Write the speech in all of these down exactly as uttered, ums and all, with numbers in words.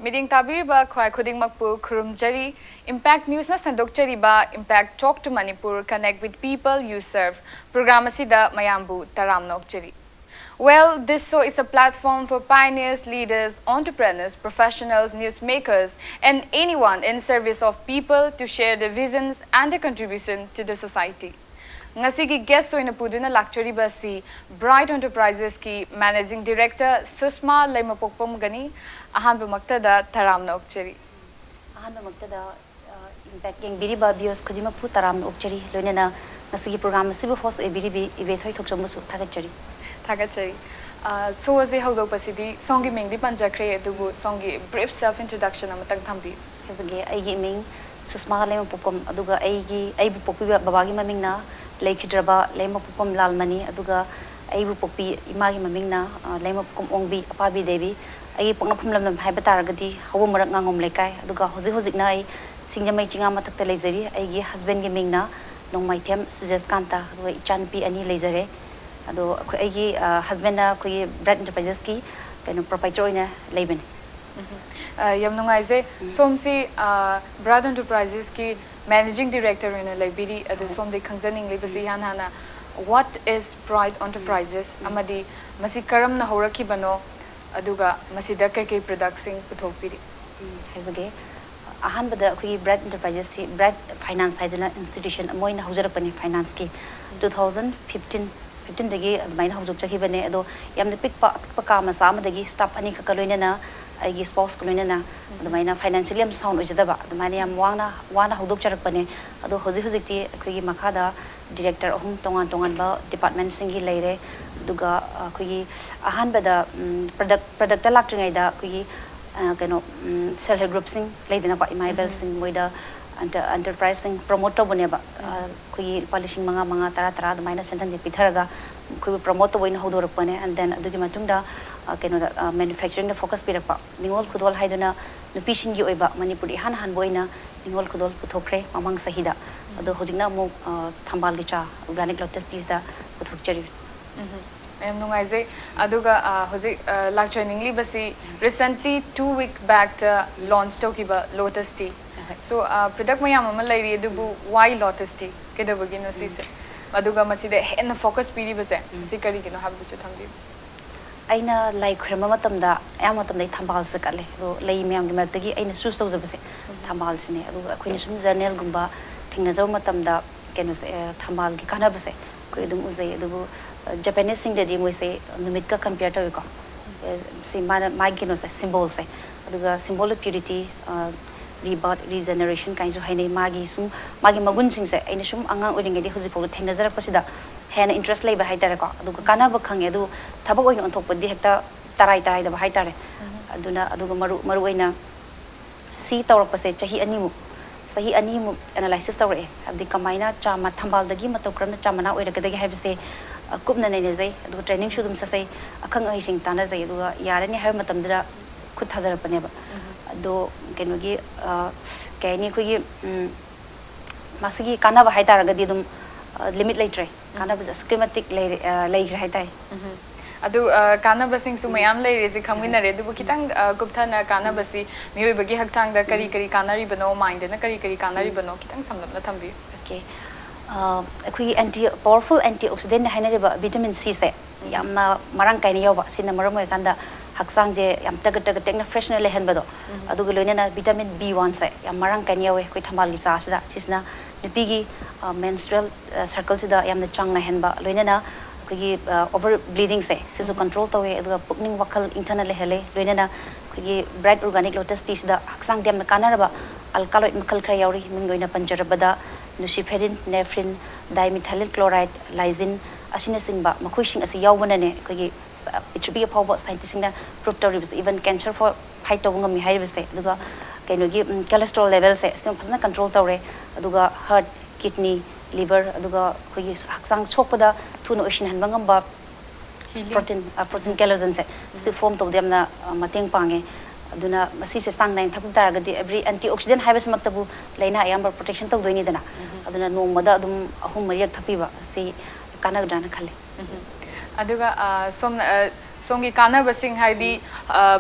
ꯃꯤꯠꯌꯦꯡ ꯇꯥꯕꯤꯔꯤꯕ ꯈ꯭ꯋꯥꯏ ꯈꯨꯗꯤꯡꯃꯛꯄꯨ ꯈꯨꯔꯨꯝꯖꯔꯤ꯫ Impact Newsꯅ ꯁꯟꯗꯣꯛꯆꯔꯤꯕ Impact Talk to Manipur, Connect with People you serve program ꯑꯁꯤꯗ ꯃꯌꯥꯝꯕꯨ ꯇꯔꯥꯝꯅ ꯑꯣꯛꯆꯔꯤ꯫ Well, this show is a platform for pioneers, leaders, entrepreneurs, professionals, newsmakers, and anyone in service of people to share their visions and their contribution to the society. ꯉꯁꯤꯒꯤ guest ꯑꯣꯏꯅ ꯄꯨꯗꯨꯅ ꯂꯥꯛꯆꯔꯤꯕ ꯑꯁꯤ Bright Enterprisesꯀꯤ Managing Director ꯁꯨꯁꯃꯥ ꯂꯩꯃꯄꯣꯛꯄꯝꯒꯅꯤ꯫ ꯑꯍꯥꯟꯕꯃꯛꯇꯗ ꯇꯔꯥꯝꯅ ꯑꯣꯛꯆꯔꯤ꯫ ꯑꯍꯥꯟꯕꯃꯛꯇꯗ, ꯑ, Impact ꯌꯦꯡꯕꯤꯔꯤꯕ viewers ꯈꯨꯗꯤꯡꯃꯛꯄꯨ ꯇꯔꯥꯝꯅ ꯑꯣꯛꯆꯔꯤ, ꯂꯣꯏꯅꯅ ꯉꯁꯤꯒꯤ program ꯑꯁꯤꯕꯨ host ꯑꯣꯏꯕꯤꯔꯤꯕꯤ ꯏꯕꯦꯊꯣꯏ ꯊꯣꯛꯆꯣꯝꯕꯨꯁꯨ ꯊꯥꯒꯠꯆꯔꯤ꯫ ꯊꯥꯒꯠꯆꯔꯤ꯫ ꯑ, show ꯑꯁꯤ ꯍꯧꯗꯣꯛꯄꯁꯤꯗꯤ ꯁꯣꯝꯒꯤ ꯃꯤꯡꯗꯤ ꯄꯟꯖꯈ꯭ꯔꯦ, ꯑꯗꯨꯕꯨ ꯁꯣꯝꯒꯤ brief self introduction ꯑꯃꯇꯪ ꯊꯝꯕꯤꯌꯨ꯫ ꯍꯥꯏꯖꯒꯦ, ꯑꯩꯒꯤ ꯃꯤꯡ ꯁꯨꯁꯃꯥ ꯂꯩꯃꯄꯣꯛꯄꯝ, ꯑꯗꯨꯒ ꯑꯩꯒꯤ, ꯑꯩꯕꯨ ꯄꯣꯛꯄꯤꯕ ꯕꯕꯥꯒꯤ ꯃꯃꯤꯡꯅ ꯂꯩꯈꯤꯗ꯭ꯔꯕ ꯂꯩꯃꯄꯣꯛꯄꯝ ꯂꯥꯜꯃꯅꯤ, ꯑꯗꯨꯒ ꯑꯩꯕꯨ ꯄꯣꯛꯄꯤ ꯏꯃꯥꯒꯤ ꯃꯃꯤꯡꯅ, ꯑ, ꯂꯩꯃꯄꯣꯛꯄꯝ ꯑꯣꯡꯕꯤ ꯑꯄꯥꯕꯤ ꯗꯦꯕꯤ꯫ ꯑꯩꯒꯤ ꯄꯣꯛꯅꯐꯝ ꯂꯝꯗꯝ ꯍꯥꯏꯕ ꯇꯥꯔꯒꯗꯤ ꯍꯧꯕ ꯃꯔꯛ ꯉꯥꯉꯣꯝ ꯂꯩꯀꯥꯏ, ꯑꯗꯨꯒ ꯍꯧꯖꯤꯛ ꯍꯧꯖꯤꯛꯅ ꯑꯩ ꯁꯤꯡꯖꯃꯩ ꯆꯤꯡꯉꯥ ꯃꯊꯛꯇ ꯂꯩꯖꯔꯤ꯫ ꯑꯩꯒꯤ husbandꯒꯤ ꯃꯤꯡꯅ ꯅꯣꯡꯃꯥꯏꯊꯦꯝ ꯁꯨꯖꯦꯁꯀꯥꯟꯇ, ꯑꯗꯨꯒ ꯏꯆꯥꯅꯨꯄꯤ ꯑꯅꯤ ꯂꯩꯖꯔꯦ꯫ ꯑꯗꯣ ꯑꯩꯈꯣꯏ, ꯑꯩꯒꯤ, ꯑ, husbandꯅ ꯑꯩꯈꯣꯏꯒꯤ Bright Enterprisesꯀꯤ ꯀꯩꯅꯣ proprietor ꯑꯣꯏꯅ ꯂꯩꯕꯅꯤ꯫ ꯎꯝ꯫ ꯑ, ꯌꯥꯝ ꯅꯨꯡꯉꯥꯏꯖꯩ꯫ ꯎꯝ꯫ ꯁꯣꯝꯁꯤ, ꯑ, Bright Enterprisesꯀꯤ Managing Director ꯑꯣꯏꯅ ꯂꯩꯕꯤꯔꯤ꯫ ꯑꯗꯨ ꯍꯣꯏ꯫ ꯁꯣꯝꯗꯒꯤ ꯈꯪꯖꯅꯤꯡꯂꯤꯕꯁꯤ ꯎꯝ꯫ ꯏꯍꯥꯟ ꯍꯥꯟꯅ, what is Bright Enterprises ꯎꯝ꯫ ꯑꯃꯗꯤ ꯃꯁꯤ ꯀꯔꯝꯅ ꯍꯧꯔꯛꯈꯤꯕꯅꯣ? ꯑꯗꯨꯒ ꯃꯁꯤꯗ ꯀꯩꯀꯩ productꯁꯤꯡ ꯄꯨꯊꯣꯛꯄꯤꯔꯤ? ꯎꯝ, ꯍꯥꯏꯖꯒꯦ꯫ ꯑꯍꯥꯟꯕꯗ ꯑꯩꯈꯣꯏꯒꯤ Bright Enterprisesꯁꯤ Bright Finance ꯍꯥꯏꯗꯨꯅ institution ꯑꯃ ꯑꯣꯏꯅ ꯍꯧꯖꯔꯛꯄꯅꯤ financeꯀꯤ꯫ ꯎꯝ꯫ Two thousand fifteen, fifteenꯗꯒꯤ ꯑꯗꯨꯃꯥꯏꯅ ꯍꯧꯗꯣꯛꯆꯈꯤꯕꯅꯦ꯫ ꯑꯗꯣ ꯌꯥꯝꯅ ꯄꯤꯛꯄ, ꯑꯄꯤꯛꯄ ꯀꯥ ꯃꯆꯥ ꯑꯃꯗꯒꯤ staff ꯑꯅꯤꯈꯛꯀ ꯂꯣꯏꯅꯅ, ꯑꯩꯒꯤ spouseꯀ ꯂꯣꯏꯅꯅ, ꯎꯝ꯫ ꯑꯗꯨꯃꯥꯏꯅ financially ꯌꯥꯝ sound ꯑꯣꯏꯖꯗꯕ, ꯑꯗꯨꯃꯥꯏꯅ ꯌꯥꯝ ꯎꯝ꯫ ꯋꯥꯅ, ꯋꯥꯅ ꯍꯧꯗꯣꯛꯆꯔꯛꯄꯅꯦ꯫ ꯑꯗꯣ ꯍꯧꯖꯤꯛ ꯍꯧꯖꯤꯛꯇꯤ ꯑꯩꯈꯣꯏꯒꯤ ꯃꯈꯥꯗ director ꯑꯍꯨꯝ ꯇꯣꯉꯥꯟ ꯇꯣꯉꯥꯟꯕ departmentꯁꯤꯡꯒꯤ ꯂꯩꯔꯦ꯫ ꯑꯗꯨꯒ ꯑꯩꯈꯣꯏꯒꯤ ꯑꯍꯥꯟꯕꯗ, ꯎꯝ, product, productꯇ ꯂꯥꯛꯇ꯭ꯔꯤꯉꯩꯗ ꯑꯩꯈꯣꯏꯒꯤ, ꯑ, ꯀꯩꯅꯣ, ꯎꯝ, self help groupꯁꯤꯡ ꯂꯩꯗꯅꯀꯣ, ꯏꯃꯥ ꯎꯝ꯫ ꯏꯕꯦꯜꯁꯤꯡ, ꯃꯣꯏꯗ enter-, enterpriseꯁꯤꯡ promote ꯇꯧꯕꯅꯦꯕ꯫ ꯎꯝ꯫ ꯑ, ꯑꯩꯈꯣꯏꯒꯤ ꯂꯨꯄꯥ ꯂꯤꯁꯤꯡ ꯃꯉꯥ, ꯃꯉꯥ, ꯇꯔꯥ, ꯇꯔꯥ ꯑꯗꯨꯃꯥꯏꯅ ꯁꯦꯟꯊꯪꯁꯦ ꯄꯤꯊꯔꯒ ꯑꯩꯈꯣꯏꯕꯨ promote ꯇꯧꯕ ꯑꯣꯏꯅ ꯍꯧꯗꯣꯔꯛꯄꯅꯦ꯫ And then ꯑꯗꯨꯒꯤ ꯃꯇꯨꯡꯗ, ꯑ, ꯀꯩꯅꯣꯗ, ꯑ, manufacturingꯗ focus ꯄꯤꯔꯛꯄ꯫ ꯅꯤꯉꯣꯜ ꯈꯨꯗꯣꯜ ꯍꯥꯏꯗꯨꯅ ꯅꯨꯄꯤꯁꯤꯡꯒꯤ ꯑꯣꯏꯕ ꯃꯅꯤꯄꯨꯔꯗ ꯏꯍꯥꯟ ꯍꯥꯟꯕ ꯑꯣꯏꯅ ꯅꯤꯉꯣꯜ ꯈꯨꯗꯣꯜ ꯄꯨꯊꯣꯛꯈ꯭ꯔꯦ ꯃꯃꯥꯡ ꯆꯍꯤꯗ꯫ ꯎꯝ꯫ ꯑꯗꯣ ꯍꯧꯖꯤꯛꯅ ꯑꯃꯨꯛ, ꯑ, ꯊꯝꯕꯥꯜꯒꯤ ꯆꯥ, organic lotus teaꯁꯇ ꯄꯨꯊꯣꯛꯆꯔꯤ꯫ ꯎꯝ꯫ ꯌꯥꯝ ꯅꯨꯡꯉꯥꯏꯖꯩ꯫ ꯑꯗꯨꯒ ꯑ, ꯍꯧꯖꯤꯛ ꯑ, ꯂꯥꯛꯆꯅꯤꯡꯂꯤꯕꯁꯤ, recently two week backꯇ launch ꯇꯧꯈꯤꯕ Lotus Tea꯫ So, ꯑ, product ꯃꯌꯥꯝ ꯑꯃ ꯂꯩꯔꯤ, ꯑꯗꯨꯕꯨ why Lotus Tea? ꯀꯩꯗꯧꯕꯒꯤꯅꯣ ꯁꯤꯁꯦ? ꯑꯗꯨꯒ ꯃꯁꯤꯗ ꯍꯦꯟꯅ focus ꯄꯤꯔꯤꯕꯁꯦ ꯃꯁꯤ ꯀꯔꯤꯒꯤꯅꯣ ꯍꯥꯏꯕꯗꯨꯁꯨ ꯊꯝꯕꯤꯌꯨ꯫ ꯑꯩꯅ ꯂꯥꯏ ꯈꯣꯏꯔꯝꯕ ꯃꯇꯝꯗ ꯑꯌꯥꯝꯕ ꯃꯇꯝꯗ ꯑꯩ ꯊꯝꯕꯥꯜꯁꯦ ꯀꯠꯂꯦ꯫ ꯑꯗꯣ ꯂꯩ ꯃꯌꯥꯝꯒꯤ ꯃꯔꯛꯇꯒꯤ ꯑꯩꯅ choose ꯇꯧꯖꯕꯁꯦ ꯊꯝꯕꯥꯜꯁꯤꯅꯦ꯫ ꯑꯗꯨꯒ ꯑꯩꯈꯣꯏꯅ ꯁꯨꯝ journalꯒꯨꯝꯕ ꯊꯦꯡꯅꯖꯕ ꯃꯇꯝꯗ ꯀꯩꯅꯣꯁꯦ, ꯑ, ꯊꯝꯕꯥꯜꯒꯤ ꯀꯥꯟꯅꯕꯁꯦ ꯑꯩꯈꯣꯏ ꯑꯗꯨꯝ ꯎꯖꯩ꯫ ꯑꯗꯨꯕꯨ, ꯑ, Japaneseꯁꯤꯡꯗꯗꯤ ꯃꯣꯏꯁꯦ ꯅꯨꯃꯤꯠꯀ compare ꯇꯧꯏꯀꯣ꯫ ꯑꯦ, ꯁꯤ ꯃꯥꯅ, ꯃꯥꯒꯤ ꯀꯩꯅꯣꯁꯦ, symbolꯁꯦ, ꯑꯗꯨꯒ symbol of purity, ꯑ, rebirth, regeneration ꯀꯥꯏꯅꯁꯨ ꯍꯥꯏꯅꯩ꯫ ꯃꯥꯒꯤ ꯁꯨꯝ ꯃꯥꯒꯤ ꯃꯒꯨꯟꯁꯤꯡꯁꯦ ꯑꯩꯅ ꯁꯨꯝ ꯑꯉꯥꯡ ꯑꯣꯏꯔꯤꯉꯩꯗꯒꯤ ꯍꯧꯖꯤꯛꯐꯥꯎꯗ ꯊꯦꯡꯅꯖꯔꯛꯄꯁꯤꯗ ꯍꯦꯟꯅ interest ꯂꯩꯕ ꯍꯥꯏꯇꯥꯔꯦꯀꯣ꯫ ꯑꯗꯨꯒ ꯀꯥꯟꯅꯕ ꯈꯪꯉꯦ, ꯑꯗꯨ ꯊꯕꯛ ꯑꯣꯏꯅ ꯑꯣꯟꯊꯣꯛꯄꯗꯤ ꯍꯦꯛꯇ ꯇꯔꯥꯏ ꯇꯔꯥꯏꯗꯕ ꯍꯥꯏꯇꯥꯔꯦ꯫ ꯑꯗꯨꯅ, ꯑꯗꯨꯒ ꯃꯔꯨ, ꯃꯔꯨ ꯑꯣꯏꯅ ꯁꯤ ꯇꯧꯔꯛꯄꯁꯦ ꯆꯍꯤ ꯑꯅꯤꯃꯨꯛ, ꯆꯍꯤ ꯑꯅꯤꯃꯨꯛ analysis ꯇꯧꯔꯛꯑꯦ꯫ ꯍꯥꯏꯕꯗꯤ ꯀꯃꯥꯏꯅ ꯆꯥ ꯃ-, ꯊꯝꯕꯥꯜꯗꯒꯤ ꯃꯇꯧ ꯀꯔꯝꯅ ꯆꯥ ꯃꯅꯥ ꯑꯣꯏꯔꯛꯀꯗꯒꯦ ꯍꯥꯏꯕꯁꯦ, ꯑ, ꯀꯨꯞꯅ ꯅꯩꯅꯖꯩ꯫ ꯑꯗꯨꯒ trainingꯁꯨ ꯑꯗꯨꯝ ꯆꯠꯆꯩ, ꯑꯈꯪ ꯑꯍꯩꯁꯤꯡ ꯇꯥꯟꯅꯖꯩ꯫ ꯑꯗꯨꯒ ꯌꯥꯔꯅꯤ ꯍꯥꯏꯕ ꯃꯇꯝꯗꯨꯗ ꯈꯨꯠ ꯊꯥꯖꯔꯛꯄꯅꯦꯕ꯫ ꯑꯗꯣ ꯀꯩꯅꯣꯒꯤ, ꯑ, ꯀꯩ ꯍꯥꯏꯅꯤ, ꯑꯩꯈꯣꯏꯒꯤ, ꯎꯝ, ꯃꯁꯤꯒꯤ ꯀꯥꯟꯅꯕ ꯍꯥꯏꯇꯥꯔꯒꯗꯤ ꯑꯗꯨꯝ, ꯑ, limit ꯂꯩꯇ꯭ꯔꯦ꯫ ꯀꯥꯟꯅꯕꯁꯦ ꯑꯁꯨꯛꯀꯤ ꯃꯇꯤꯛ ꯂꯩꯔꯦ, ꯑ, ꯂꯩꯈ꯭ꯔꯦ ꯍꯥꯏꯇꯥꯔꯦ꯫ ꯑꯗꯨ, ꯑ, ꯀꯥꯟꯅꯕꯁꯤꯡꯁꯨ ꯃꯌꯥꯝ ꯂꯩꯔꯦꯁꯦ ꯈꯪꯃꯤꯟꯅꯔꯦ, ꯑꯗꯨꯕꯨ ꯈꯤꯇꯪ, ꯑ, ꯀꯨꯞꯊꯅ ꯀꯥꯟꯅꯕꯁꯤ ꯃꯤꯑꯣꯏꯕꯒꯤ ꯍꯛꯆꯥꯡꯗ ꯀꯔꯤ ꯀꯔꯤ ꯀꯥꯟꯅꯔꯤꯕꯅꯣ, mindꯅ ꯀꯔꯤ ꯀꯔꯤ ꯀꯥꯟꯅꯔꯤꯕꯅꯣ ꯈꯤꯇꯪ ꯁꯝꯂꯞꯅ ꯊꯝꯕꯤꯌꯨ꯫ Okay. ꯑ, ꯑꯩꯈꯣꯏꯒꯤ anti, powerful antioxidantꯅ ꯍꯥꯏꯅꯔꯤꯕ vitamin Cꯁꯦ ꯌꯥꯝꯅ ꯃꯔꯥꯡ ꯀꯥꯏꯅ ꯌꯥꯎꯕ, ꯁꯤꯅ ꯃꯔꯝ ꯑꯣꯏꯔꯀꯥꯟꯗ ꯍꯛꯆꯥꯡꯁꯦ ꯌꯥꯝ ꯇꯒꯠ ꯇꯒꯠ ꯇꯦꯛꯅ freshness ꯂꯩꯍꯟꯕꯗꯣ꯫ ꯑꯗꯨꯒ ꯂꯣꯏꯅꯅ vitamin B oneꯁꯦ ꯌꯥꯝ ꯃꯔꯥꯡ ꯀꯥꯏꯅ ꯌꯥꯎꯋꯦ ꯑꯩꯈꯣꯏ ꯊꯝꯕꯥꯜꯒꯤ ꯆꯥꯁꯤꯗ꯫ ꯁꯤꯁꯤꯅ ꯅꯨꯄꯤꯒꯤ, ꯑ, menstrual, ꯑ, cycleꯁꯤꯗ ꯌꯥꯝꯅ ꯆꯥꯡ ꯅꯥꯏꯍꯟꯕ, ꯂꯣꯏꯅꯅ ꯑꯩꯈꯣꯏꯒꯤ, ꯑ, over bleedingꯁꯦ ꯁꯤꯁꯨ control ꯇꯧꯋꯦ꯫ ꯑꯗꯨꯒ ꯄꯨꯛꯅꯤꯡ ꯋꯥꯈꯜ ꯏꯪꯊꯅ ꯂꯩꯍꯜꯂꯦ꯫ ꯂꯣꯏꯅꯅ ꯑꯩꯈꯣꯏꯒꯤ Bright Organic Lotus Teaꯁꯤꯗ ꯍꯛꯆꯥꯡꯗ ꯌꯥꯝꯅ ꯀꯥꯟꯅꯔꯕ alkaloid ꯃꯈꯜ ꯈꯔ ꯌꯥꯎꯔꯤ꯫ ꯃꯤꯡꯒꯤ ꯑꯣꯏꯅ ꯄꯟꯖꯔꯕꯗ luciferin, nephrin, dimethyl chloride, lysine ꯑꯁꯤꯅꯆꯤꯡꯕ ꯃꯈꯣꯏꯁꯤꯡ ꯑꯁꯤ ꯌꯥꯎꯕꯅꯅꯦ ꯑꯩꯈꯣꯏꯒꯤ ꯄ꯭ꯔꯤꯊꯤꯕꯤ ꯑꯐꯥꯎꯕ scientistꯁꯤꯡꯅ prove ꯇꯧꯔꯤꯕꯁꯦ, even cancer ꯐꯥꯎ fight ꯇꯧꯕ ꯉꯝꯃꯤ ꯍꯥꯏꯔꯤꯕꯁꯦ꯫ ꯑꯗꯨꯒ ꯀꯩꯅꯣꯒꯤ, ꯎꯝ, cholesterol levelꯁꯦ ꯁꯤꯃ ꯐꯖꯅ control ꯇꯧꯔꯦ꯫ ꯑꯗꯨꯒ heart, kidney, liver, ꯑꯗꯨꯒ ꯑꯩꯈꯣꯏꯒꯤ ꯍꯛꯆꯥꯡ ꯁꯣꯛꯄꯗ ꯊꯨꯅ ꯑꯣꯏꯁꯤꯟꯍꯟꯕ ꯉꯝꯕ protein, ꯑ, protein collagenꯁꯦ ꯁꯤ form ꯇꯧꯕꯗ ꯌꯥꯝꯅ, ꯑ, ꯃꯇꯦꯡ ꯄꯥꯡꯉꯦ꯫ ꯑꯗꯨꯅ ꯃꯁꯤꯁꯦ ꯆꯥꯡ ꯅꯥꯏꯅ ꯊꯛꯄ ꯇꯥꯔꯒꯗꯤ, every antioxidant ꯍꯥꯏꯕꯁꯤꯃꯛꯇꯕꯨ ꯂꯥꯏꯅꯥ ꯑꯌꯥꯝꯕ protection ꯇꯧꯗꯣꯏꯅꯤꯗꯅ꯫ ꯑꯗꯨꯅ ꯅꯣꯡꯃꯗ ꯑꯗꯨꯝ ꯑꯍꯨꯝ ꯃꯔꯤꯔꯛ ꯊꯛꯄꯤꯕ ꯑꯁꯤ ꯀꯥꯟꯅꯒꯗ꯭ꯔꯥꯅ ꯈꯜꯂꯤ꯫ ꯑꯗꯨꯒ ꯑ, ꯁꯣꯝꯅ ꯑ, ꯁꯣꯝꯒꯤ ꯀꯥꯟꯅꯕꯁꯤꯡ, ꯍꯥꯏꯗꯤ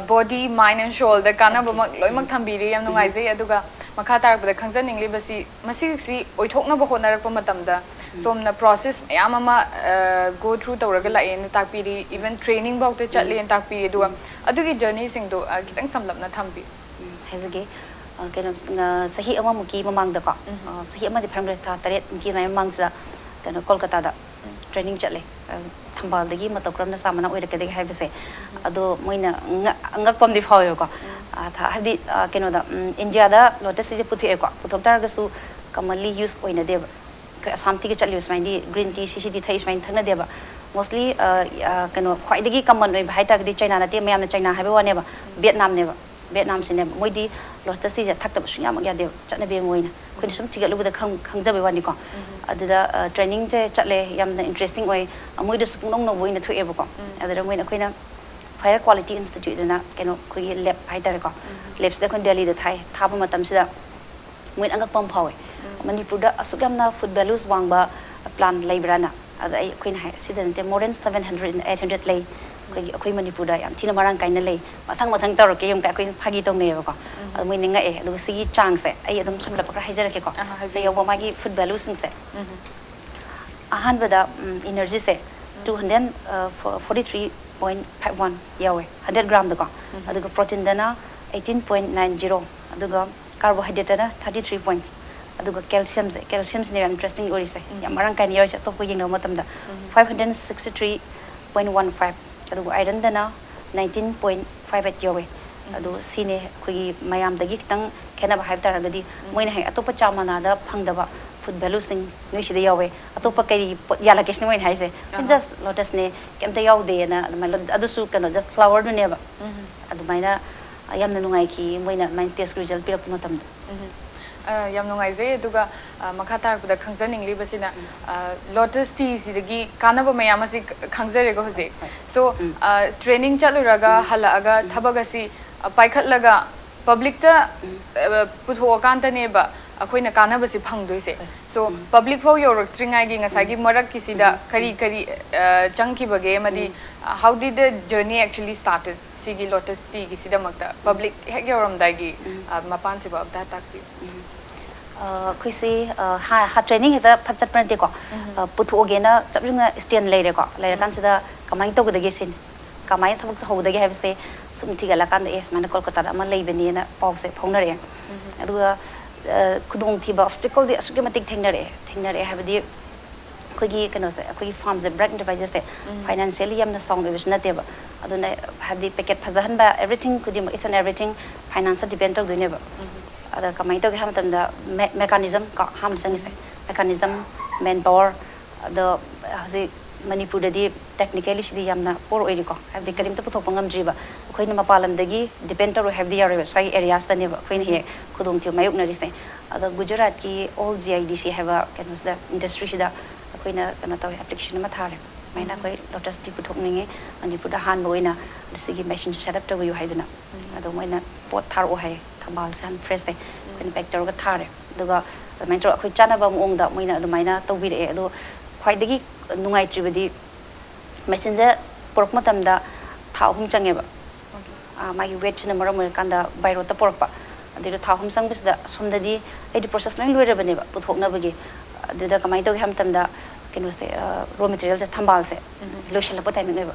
body, mind and soulꯗ ꯀꯥꯟꯅꯕꯃꯛ ꯂꯣꯏꯅꯃꯛ ꯊꯝꯕꯤꯔꯤ, ꯌꯥꯝ ꯅꯨꯡꯉꯥꯏꯖꯩ꯫ ꯑꯗꯨꯒ ꯃꯈꯥ ꯇꯥꯔꯛꯄꯗ ꯈꯪꯖꯅꯤꯡꯂꯤꯕꯁꯤ, ꯃꯁꯤꯁꯤ ꯑꯣꯏꯊꯣꯛꯅꯕ ꯍꯣꯠꯅꯔꯛꯄ ꯃꯇꯝꯗ ꯁꯣꯝꯅ process ꯃꯌꯥꯝ ꯑꯃ go through ꯇꯧꯔꯒ ꯂꯥꯛꯑꯦꯅ ꯇꯥꯛꯄꯤꯔꯤ, even training ꯐꯥꯎꯗ ꯆꯠꯂꯦꯅ ꯇꯥꯛꯄꯤꯔꯤ꯫ ꯑꯗꯨꯒ ꯑꯗꯨꯒꯤ journeyꯁꯤꯡꯗꯣ ꯑ, ꯈꯤꯇꯪ ꯁꯝꯂꯞꯅ ꯊꯝꯕꯤꯌꯨ꯫ ꯎꯝ, ꯍꯥꯏꯖꯒꯦ꯫ ꯑ, ꯀꯩꯅꯣ, ꯑ, ꯆꯍꯤ ꯑꯃꯃꯨꯛꯀꯤ ꯃꯃꯥꯡꯗꯀꯣ, ꯑ, ꯆꯍꯤ ꯑꯃꯗꯤ ꯐꯥꯔꯝꯈ꯭ꯔꯦ, ꯊꯥ ꯇꯔꯦꯠꯃꯨꯛꯀꯤ ꯑꯗꯨꯃꯥꯏꯅ ꯃꯃꯥꯡꯁꯤꯗ ꯀꯩꯅꯣ, ꯀꯣꯜꯀꯇꯥꯗ training ꯆꯠꯂꯦ꯫ ꯑ, ꯊꯝꯕꯥꯜꯗꯒꯤ ꯃꯇꯧ ꯀꯔꯝꯅ ꯆꯥ ꯃꯅꯥ ꯑꯣꯏꯔꯛꯀꯗꯒꯦ ꯍꯥꯏꯕꯁꯦ꯫ ꯑꯗꯣ ꯃꯣꯏꯅ ꯉ-, ꯑꯉꯛꯄ ꯑꯃꯗꯤ ꯐꯥꯎꯋꯦꯕꯀꯣ꯫ ꯑ, ꯊ-, ꯍꯥꯏꯕꯗꯤ, ꯑ, ꯀꯩꯅꯣꯗ, ꯎꯝ, ꯏꯟꯗꯤꯌꯥꯗ lotus seedꯁꯦ ꯄꯨꯊꯣꯛꯑꯦꯀꯣ, ꯄꯨꯊꯣꯛ ꯇꯥꯔꯒꯁꯨ commonly use ꯑꯣꯏꯅꯗꯦꯕ꯫ ꯑꯩꯈꯣꯏ ꯑꯁꯥꯝ teaꯒ ꯆꯠꯂꯤꯕ ꯁꯨꯃꯥꯏꯅꯗꯤ green tea, ꯁꯤ ꯁꯤꯗꯤ ꯊꯛꯏ ꯁꯨꯃꯥꯏꯅ ꯊꯛꯅꯗꯦꯕ꯫ Mostly, ꯑ, ꯑ, ꯀꯩꯅꯣ, ꯈ꯭ꯋꯥꯏꯗꯒꯤ common ꯑꯣꯏꯕ ꯍꯥꯏ ꯇꯥꯔꯒꯗꯤ ꯆꯩꯅꯥ ꯅꯠꯇꯦ, ꯃꯌꯥꯝꯅ ꯆꯩꯅꯥ ꯍꯥꯏꯕ ꯋꯥꯅꯦꯕ, ꯚꯦꯠꯅꯥꯝꯅꯦꯕ꯫ ꯚꯦꯠꯅꯥꯝꯁꯤꯅꯦꯕ, ꯃꯣꯏꯗꯤ lotus teaꯁꯦ ꯊꯛꯇꯕ ꯁꯨꯡꯌꯥꯃꯛ ꯌꯥꯗꯦꯕ, ꯆꯠꯅꯕꯤ ꯑꯃ ꯑꯣꯏꯅ꯫ ꯑꯩꯈꯣꯏꯅ ꯁꯨꯝ ꯊꯤꯒꯠꯂꯨꯕꯗ ꯈꯪ-, ꯈꯪꯖꯕꯩ ꯋꯥꯅꯤꯀꯣ꯫ ꯑꯗꯨꯗ, ꯑ, trainingꯁꯦ ꯆꯠꯂꯦ, ꯌꯥꯝꯅ interesting ꯑꯣꯏ꯫ ꯃꯣꯏꯗꯁꯨ ꯄꯨꯡꯅꯧ ꯅꯧꯕ ꯑꯣꯏꯅ ꯊꯣꯛꯑꯦꯕꯀꯣ꯫ ꯑꯗꯨꯗ ꯃꯣꯏꯅ, ꯑꯩꯈꯣꯏꯅ Fire Quality Institute ꯑꯅ ꯀꯩꯅꯣ, ꯑꯩꯈꯣꯏꯒꯤ lab ꯍꯥꯏꯇꯥꯔꯦꯀꯣ, labꯁꯤꯗ ꯑꯩꯈꯣꯏꯅ ꯗꯦꯜꯂꯤꯗ ꯊꯥꯏ꯫ ꯊꯥꯕ ꯃꯇꯝꯁꯤꯗ ꯃꯣꯏꯅ ꯑꯉꯛꯄ ꯑꯃ ꯐꯥꯎꯋꯦ꯫ ꯃꯅꯤꯄꯨꯔꯗ ꯑꯁꯨꯛ ꯌꯥꯝꯅ food values ꯋꯥꯡꯕ plant ꯂꯩꯕ꯭ꯔꯥꯅ꯫ ꯑꯗ ꯑꯩ, ꯑꯩꯈꯣꯏꯅ ꯍꯥꯏ, ꯁꯤꯗ ꯅꯠꯇꯦ, more than seven hundred and eight hundred ꯂꯩ꯫ ꯑꯩꯈꯣꯏꯒꯤ, ꯑꯩꯈꯣꯏ ꯃꯅꯤꯄꯨꯔꯗ ꯌꯥꯝ ꯊꯤꯅ ꯃꯔꯥꯡ ꯀꯥꯏꯅ ꯂꯩ꯫ ꯃꯊꯪ ꯃꯊꯪ ꯇꯧꯔꯛꯀꯦ, ꯌꯦꯡꯉꯨꯀ, ꯑꯩꯈꯣꯏ ꯐꯥꯒꯤ ꯇꯧꯅꯩꯌꯦꯕꯀꯣ꯫ ꯑꯗꯨ ꯃꯣꯏ ꯅꯤꯡꯉꯛꯑꯦ꯫ ꯑꯗꯨꯒ ꯁꯤꯒꯤ ꯆꯥꯡꯁꯦ ꯑꯩ ꯑꯗꯨꯝ ꯁꯝꯂꯞꯄ ꯈꯔ ꯍꯥꯏꯖꯔꯛꯀꯦꯀꯣ꯫ ꯑꯍꯥ, ꯍꯥꯏꯕꯤꯌꯨ꯫ ꯁꯤꯗ ꯌꯥꯎꯕ ꯃꯥꯒꯤ food valueꯁꯤꯡꯁꯦ꯫ ꯑꯍꯥꯟꯕꯗ, ꯎꯝ, energyꯁꯦ two hundred forty three point five one ꯌꯥꯎꯋꯦ, hundred gramꯗꯀꯣ꯫ ꯑꯗꯨꯒ proteinꯗꯅ eighteen point nine zero, ꯑꯗꯨꯒ carbohydrateꯇꯅ thirty three points, ꯑꯗꯨꯒ calciumꯁꯦ, calciumꯁꯤꯅꯦ ꯌꯥꯝ interesting ꯑꯣꯏꯔꯤꯁꯦ, ꯌꯥꯝ ꯃꯔꯥꯡ ꯀꯥꯏꯅ ꯌꯥꯎꯔꯤꯁꯦ ꯑꯇꯣꯞꯄ ꯌꯦꯡꯅꯕ ꯃꯇꯝꯗ꯫ Five hundred sixty three point one five, ꯑꯗꯨꯒ ironꯗꯅ nineteen point five eight ꯌꯧꯋꯦ꯫ ꯑꯗꯣ ꯁꯤꯅꯦ ꯑꯩꯈꯣꯏꯒꯤ ꯃꯌꯥꯝꯗꯒꯤ ꯈꯤꯇꯪ ꯈꯦꯠꯅꯕ ꯍꯥꯏꯕ ꯇꯥꯔꯒꯗꯤ, ꯃꯣꯏꯅ ꯍꯥꯏ ꯑꯇꯣꯞꯄ ꯆꯥ ꯃꯅꯥꯗ ꯐꯪꯗꯕ food valueꯁꯤꯡ ꯅꯣꯏ ꯁꯤꯗ ꯌꯥꯎꯋꯦ꯫ ꯑꯇꯣꯞꯄ ꯀꯔꯤ ꯄꯣꯠ ꯌꯥꯜꯂꯛꯀꯦ ꯁꯤꯅꯤ ꯃꯣꯏꯅ ꯍꯥꯏꯁꯦ꯫ ꯑꯍꯥ꯫ Just lotusꯅꯦ, ꯀꯩꯝꯇ ꯌꯥꯎꯗꯦꯅ ꯑꯗꯨꯃꯥꯏꯅ, ꯑꯗꯨꯁꯨ ꯀꯩꯅꯣ, just flowerꯗꯨꯅꯦꯕ꯫ ꯑꯗꯨꯃꯥꯏꯅ ꯌꯥꯝꯅ ꯅꯨꯡꯉꯥꯏꯈꯤ ꯃꯣꯏꯅ ꯑꯗꯨꯃꯥꯏꯅ test result ꯄꯤꯔꯛꯄ ꯃꯇꯝꯗ꯫ ꯎꯝ꯫ ꯑ, ꯌꯥꯝ ꯅꯨꯡꯉꯥꯏꯖꯩ꯫ ꯑꯗꯨꯒ, ꯑ, ꯃꯈꯥ ꯇꯥꯔꯛꯄꯗ ꯈꯪꯖꯅꯤꯡꯂꯤꯕꯁꯤꯅ, ꯑ, lotus teaꯁꯤꯗꯒꯤ ꯀꯥꯟꯅꯕ ꯃꯌꯥꯝ ꯑꯁꯤ ꯈ-, ꯈꯪꯖꯔꯦꯀꯣ ꯍꯧꯖꯤꯛ꯫ So, ꯑ, training ꯆꯠꯂꯨꯔꯒ ꯍꯜꯂꯛꯑꯒ ꯊꯕꯛ ꯑꯁꯤ, ꯑ, ꯄꯥꯏꯈꯠꯂꯒ publicꯇ, ꯑ, ꯄꯨꯊꯣꯛꯑꯀꯥꯟꯗꯅꯦꯕ, ꯑꯩꯈꯣꯏꯅ ꯀꯥꯟꯅꯕꯁꯤ ꯐꯪꯗꯣꯏꯁꯦ꯫ So, public ꯐꯥꯎ ꯌꯧꯔꯛꯇ꯭ꯔꯤꯉꯩꯒꯤ ꯉꯁꯥꯏꯒꯤ ꯃꯔꯛꯀꯤꯁꯤꯗ ꯀꯔꯤ ꯀꯔꯤ ꯑ, ꯆꯪꯈꯤꯕꯒꯦ ꯑꯃꯗꯤ, uh, how did the journey actually started? ꯁꯤꯒꯤ Lotus Teaꯒꯤꯁꯤꯗꯃꯛꯇ public ꯍꯦꯛ ꯌꯧꯔꯝꯗꯥꯏꯒꯤ, uh, ꯃꯄꯥꯟꯁꯤꯕꯨ ꯑꯝꯇ ꯇꯥꯛꯄꯤꯌꯨ꯫ ꯑ, ꯑꯩꯈꯣꯏꯁꯤ ꯑ, ꯍꯥ- ꯍꯥ- training ꯍꯦꯛꯇ ꯐꯠ ꯆꯠꯄ ꯅꯠꯇꯦꯀꯣ꯫ ꯑ, ꯄꯨꯊꯣꯛꯑꯒꯦꯅ ꯆꯞ ꯌꯨꯡꯅ stand ꯂꯩꯔꯦꯀꯣ꯫ ꯂꯩꯔꯀꯥꯟꯁꯤꯗ ꯀꯃꯥꯏꯅ ꯇꯧꯒꯗꯒꯦ ꯁꯤꯅꯤ꯫ ꯀꯃꯥꯏꯅ ꯊꯕꯛꯁꯦ ꯍꯧꯒꯗꯒꯦ ꯍꯥꯏꯕꯁꯦ ꯁꯨꯝ ꯊꯤꯒꯠꯂꯀꯥꯟꯗ, "ꯑꯦ, ꯁꯨꯃꯥꯏꯅ ꯀꯣꯜꯀꯇꯥꯗ ꯑꯃ ꯂꯩꯕꯅꯦꯅ" ꯄꯥꯎꯁꯦ ꯐꯥꯎꯅꯔꯛꯑꯦ꯫ ꯑꯗꯨꯒ ꯑ, ꯈꯨꯗꯣꯡꯊꯤꯕ obstacleꯗꯤ ꯑꯁꯨꯛꯀꯤ ꯃꯇꯤꯛ ꯊꯦꯡꯅꯔꯛꯑꯦ꯫ ꯊꯦꯡꯅꯔꯛꯑꯦ ꯍꯥꯏꯕꯗꯤ, ꯑꯩꯈꯣꯏꯒꯤ ꯀꯩꯅꯣꯁꯦ, ꯑꯩꯈꯣꯏꯒꯤ firmꯁꯦ, Bright Enterprises ꯁꯦ financially ꯌꯥꯝꯅ sound ꯑꯣꯏꯕꯁꯨ ꯅꯠꯇꯦꯕ꯫ ꯑꯗꯨꯅ ꯍꯥꯏꯕꯗꯤ package ꯐꯖꯍꯟꯕ, everything ꯈꯨꯗꯤꯡꯃꯛ, each and everything finance ꯇ depend ꯇꯧꯗꯣꯏꯅꯦꯕ꯫ ꯑꯗ ꯀꯃꯥꯏꯅ ꯇꯧꯒꯦ ꯍꯥꯏꯕ ꯃꯇꯝꯗ, me- mechanism ꯀꯣ, ꯑꯍꯥꯟꯕ ꯆꯪꯉꯤꯁꯦ, mechanism, manpower, ꯑꯗꯣ ꯍꯧꯖꯤꯛ ꯃꯅꯤꯄꯨꯔꯗꯗꯤ technically ꯁꯤꯗꯤ ꯌꯥꯝꯅ poor ꯑꯣꯏꯔꯤꯀꯣ, ꯍꯥꯏꯕꯗꯤ ꯀꯔꯤꯝꯇ ꯄꯨꯊꯣꯛꯄ ꯉꯝꯗ꯭ꯔꯤꯕ꯫ ꯑꯩꯈꯣꯏꯅ ꯃꯄꯥꯟ ꯂꯝꯗꯒꯤ depend ꯇꯧꯔꯣꯏ ꯍꯥꯏꯕꯗꯤ ꯌꯥꯔꯣꯏꯕ꯫ ꯁ꯭ꯋꯥꯏꯒꯤ areas ꯇꯅꯦꯕ ꯑꯩꯈꯣꯏꯅ ꯍꯦꯛ ꯈꯨꯗꯣꯡꯊꯤꯕ ꯃꯥꯌꯣꯛꯅꯔꯤꯁꯦ꯫ ꯑꯗꯣ ꯒꯨꯖꯔꯥꯠꯀꯤ all G I D C ꯍꯥꯏꯕ ꯀꯩꯅꯣꯁꯤꯗ, industry ꯁꯤꯗ ꯑꯩꯈꯣꯏꯅ ꯀꯩꯅꯣ ꯇꯧꯋꯦ, application ꯑꯃ ꯊꯥꯔꯦ, "ꯁꯨꯃꯥꯏꯅ ꯑꯩꯈꯣꯏ Lotus Tea ꯄꯨꯊꯣꯛꯅꯤꯡꯉꯤ, ꯃꯅꯤꯄꯨꯔꯗ ꯑꯍꯥꯟꯕ ꯑꯣꯏꯅ ꯑꯗ ꯁꯤꯒꯤ machine ꯁꯦ set up ꯇꯧꯕꯤꯌꯨ" ꯍꯥꯏꯗꯅ꯫ ꯑꯗꯣ ꯃꯣꯏꯅ ꯄꯣꯠ ꯊꯥꯔꯛꯑꯣ ꯍꯥꯏꯌꯦ, ꯊꯝꯕꯥꯜꯁꯦ ꯍꯥꯟꯅ fresh ꯁꯦ ꯑꯩꯈꯣꯏꯅ pack ꯇꯧꯔꯒ ꯊꯥꯔꯦ꯫ ꯑꯗꯨꯒ ꯑꯗꯨꯃꯥꯏꯅ ꯇꯧꯔꯒ ꯑꯩꯈꯣꯏ ꯆꯥꯅꯕ ꯃꯑꯣꯡꯗ ꯃꯣꯏꯅ ꯑꯗꯨꯃꯥꯏꯅ ꯇꯧꯕꯤꯔꯛꯑꯦ꯫ ꯑꯗꯣ ꯈ꯭ꯋꯥꯏꯗꯒꯤ ꯅꯨꯡꯉꯥꯏꯇ꯭ꯔꯤꯕꯗꯤ, machine ꯁꯦ ꯄꯨꯔꯛꯄ ꯃꯇꯝꯗ ꯊꯥ ꯑꯍꯨꯝ ꯆꯪꯉꯦꯕ꯫ ꯑꯥ, ꯃꯥꯒꯤ weight ꯁꯤꯅ ꯃꯔꯝ ꯑꯣꯏꯔꯀꯥꯟꯗ by road ꯇ ꯄꯨꯔꯛꯄ꯫ ꯑꯗꯨꯗ ꯊꯥ ꯑꯍꯨꯝ ꯆꯪꯕꯁꯤꯗ ꯑꯁꯣꯝꯗꯗꯤ ꯑꯩꯗꯤ process ꯂꯣꯏ ꯂꯣꯏꯔꯕꯅꯦꯕ ꯄꯨꯊꯣꯛꯅꯕꯒꯤ꯫ ꯑꯗꯨꯗ ꯀꯃꯥꯏꯅ ꯇꯧꯒꯦ ꯍꯥꯏꯕ ꯃꯇꯝꯗ, ꯀꯩꯅꯣꯁꯦ, ꯑ, raw material ꯁꯦ, ꯊꯝꯕꯥꯜꯁꯦ ꯂꯣꯏꯁꯤꯜꯂꯛꯄ timing ꯑꯣꯏꯕ꯫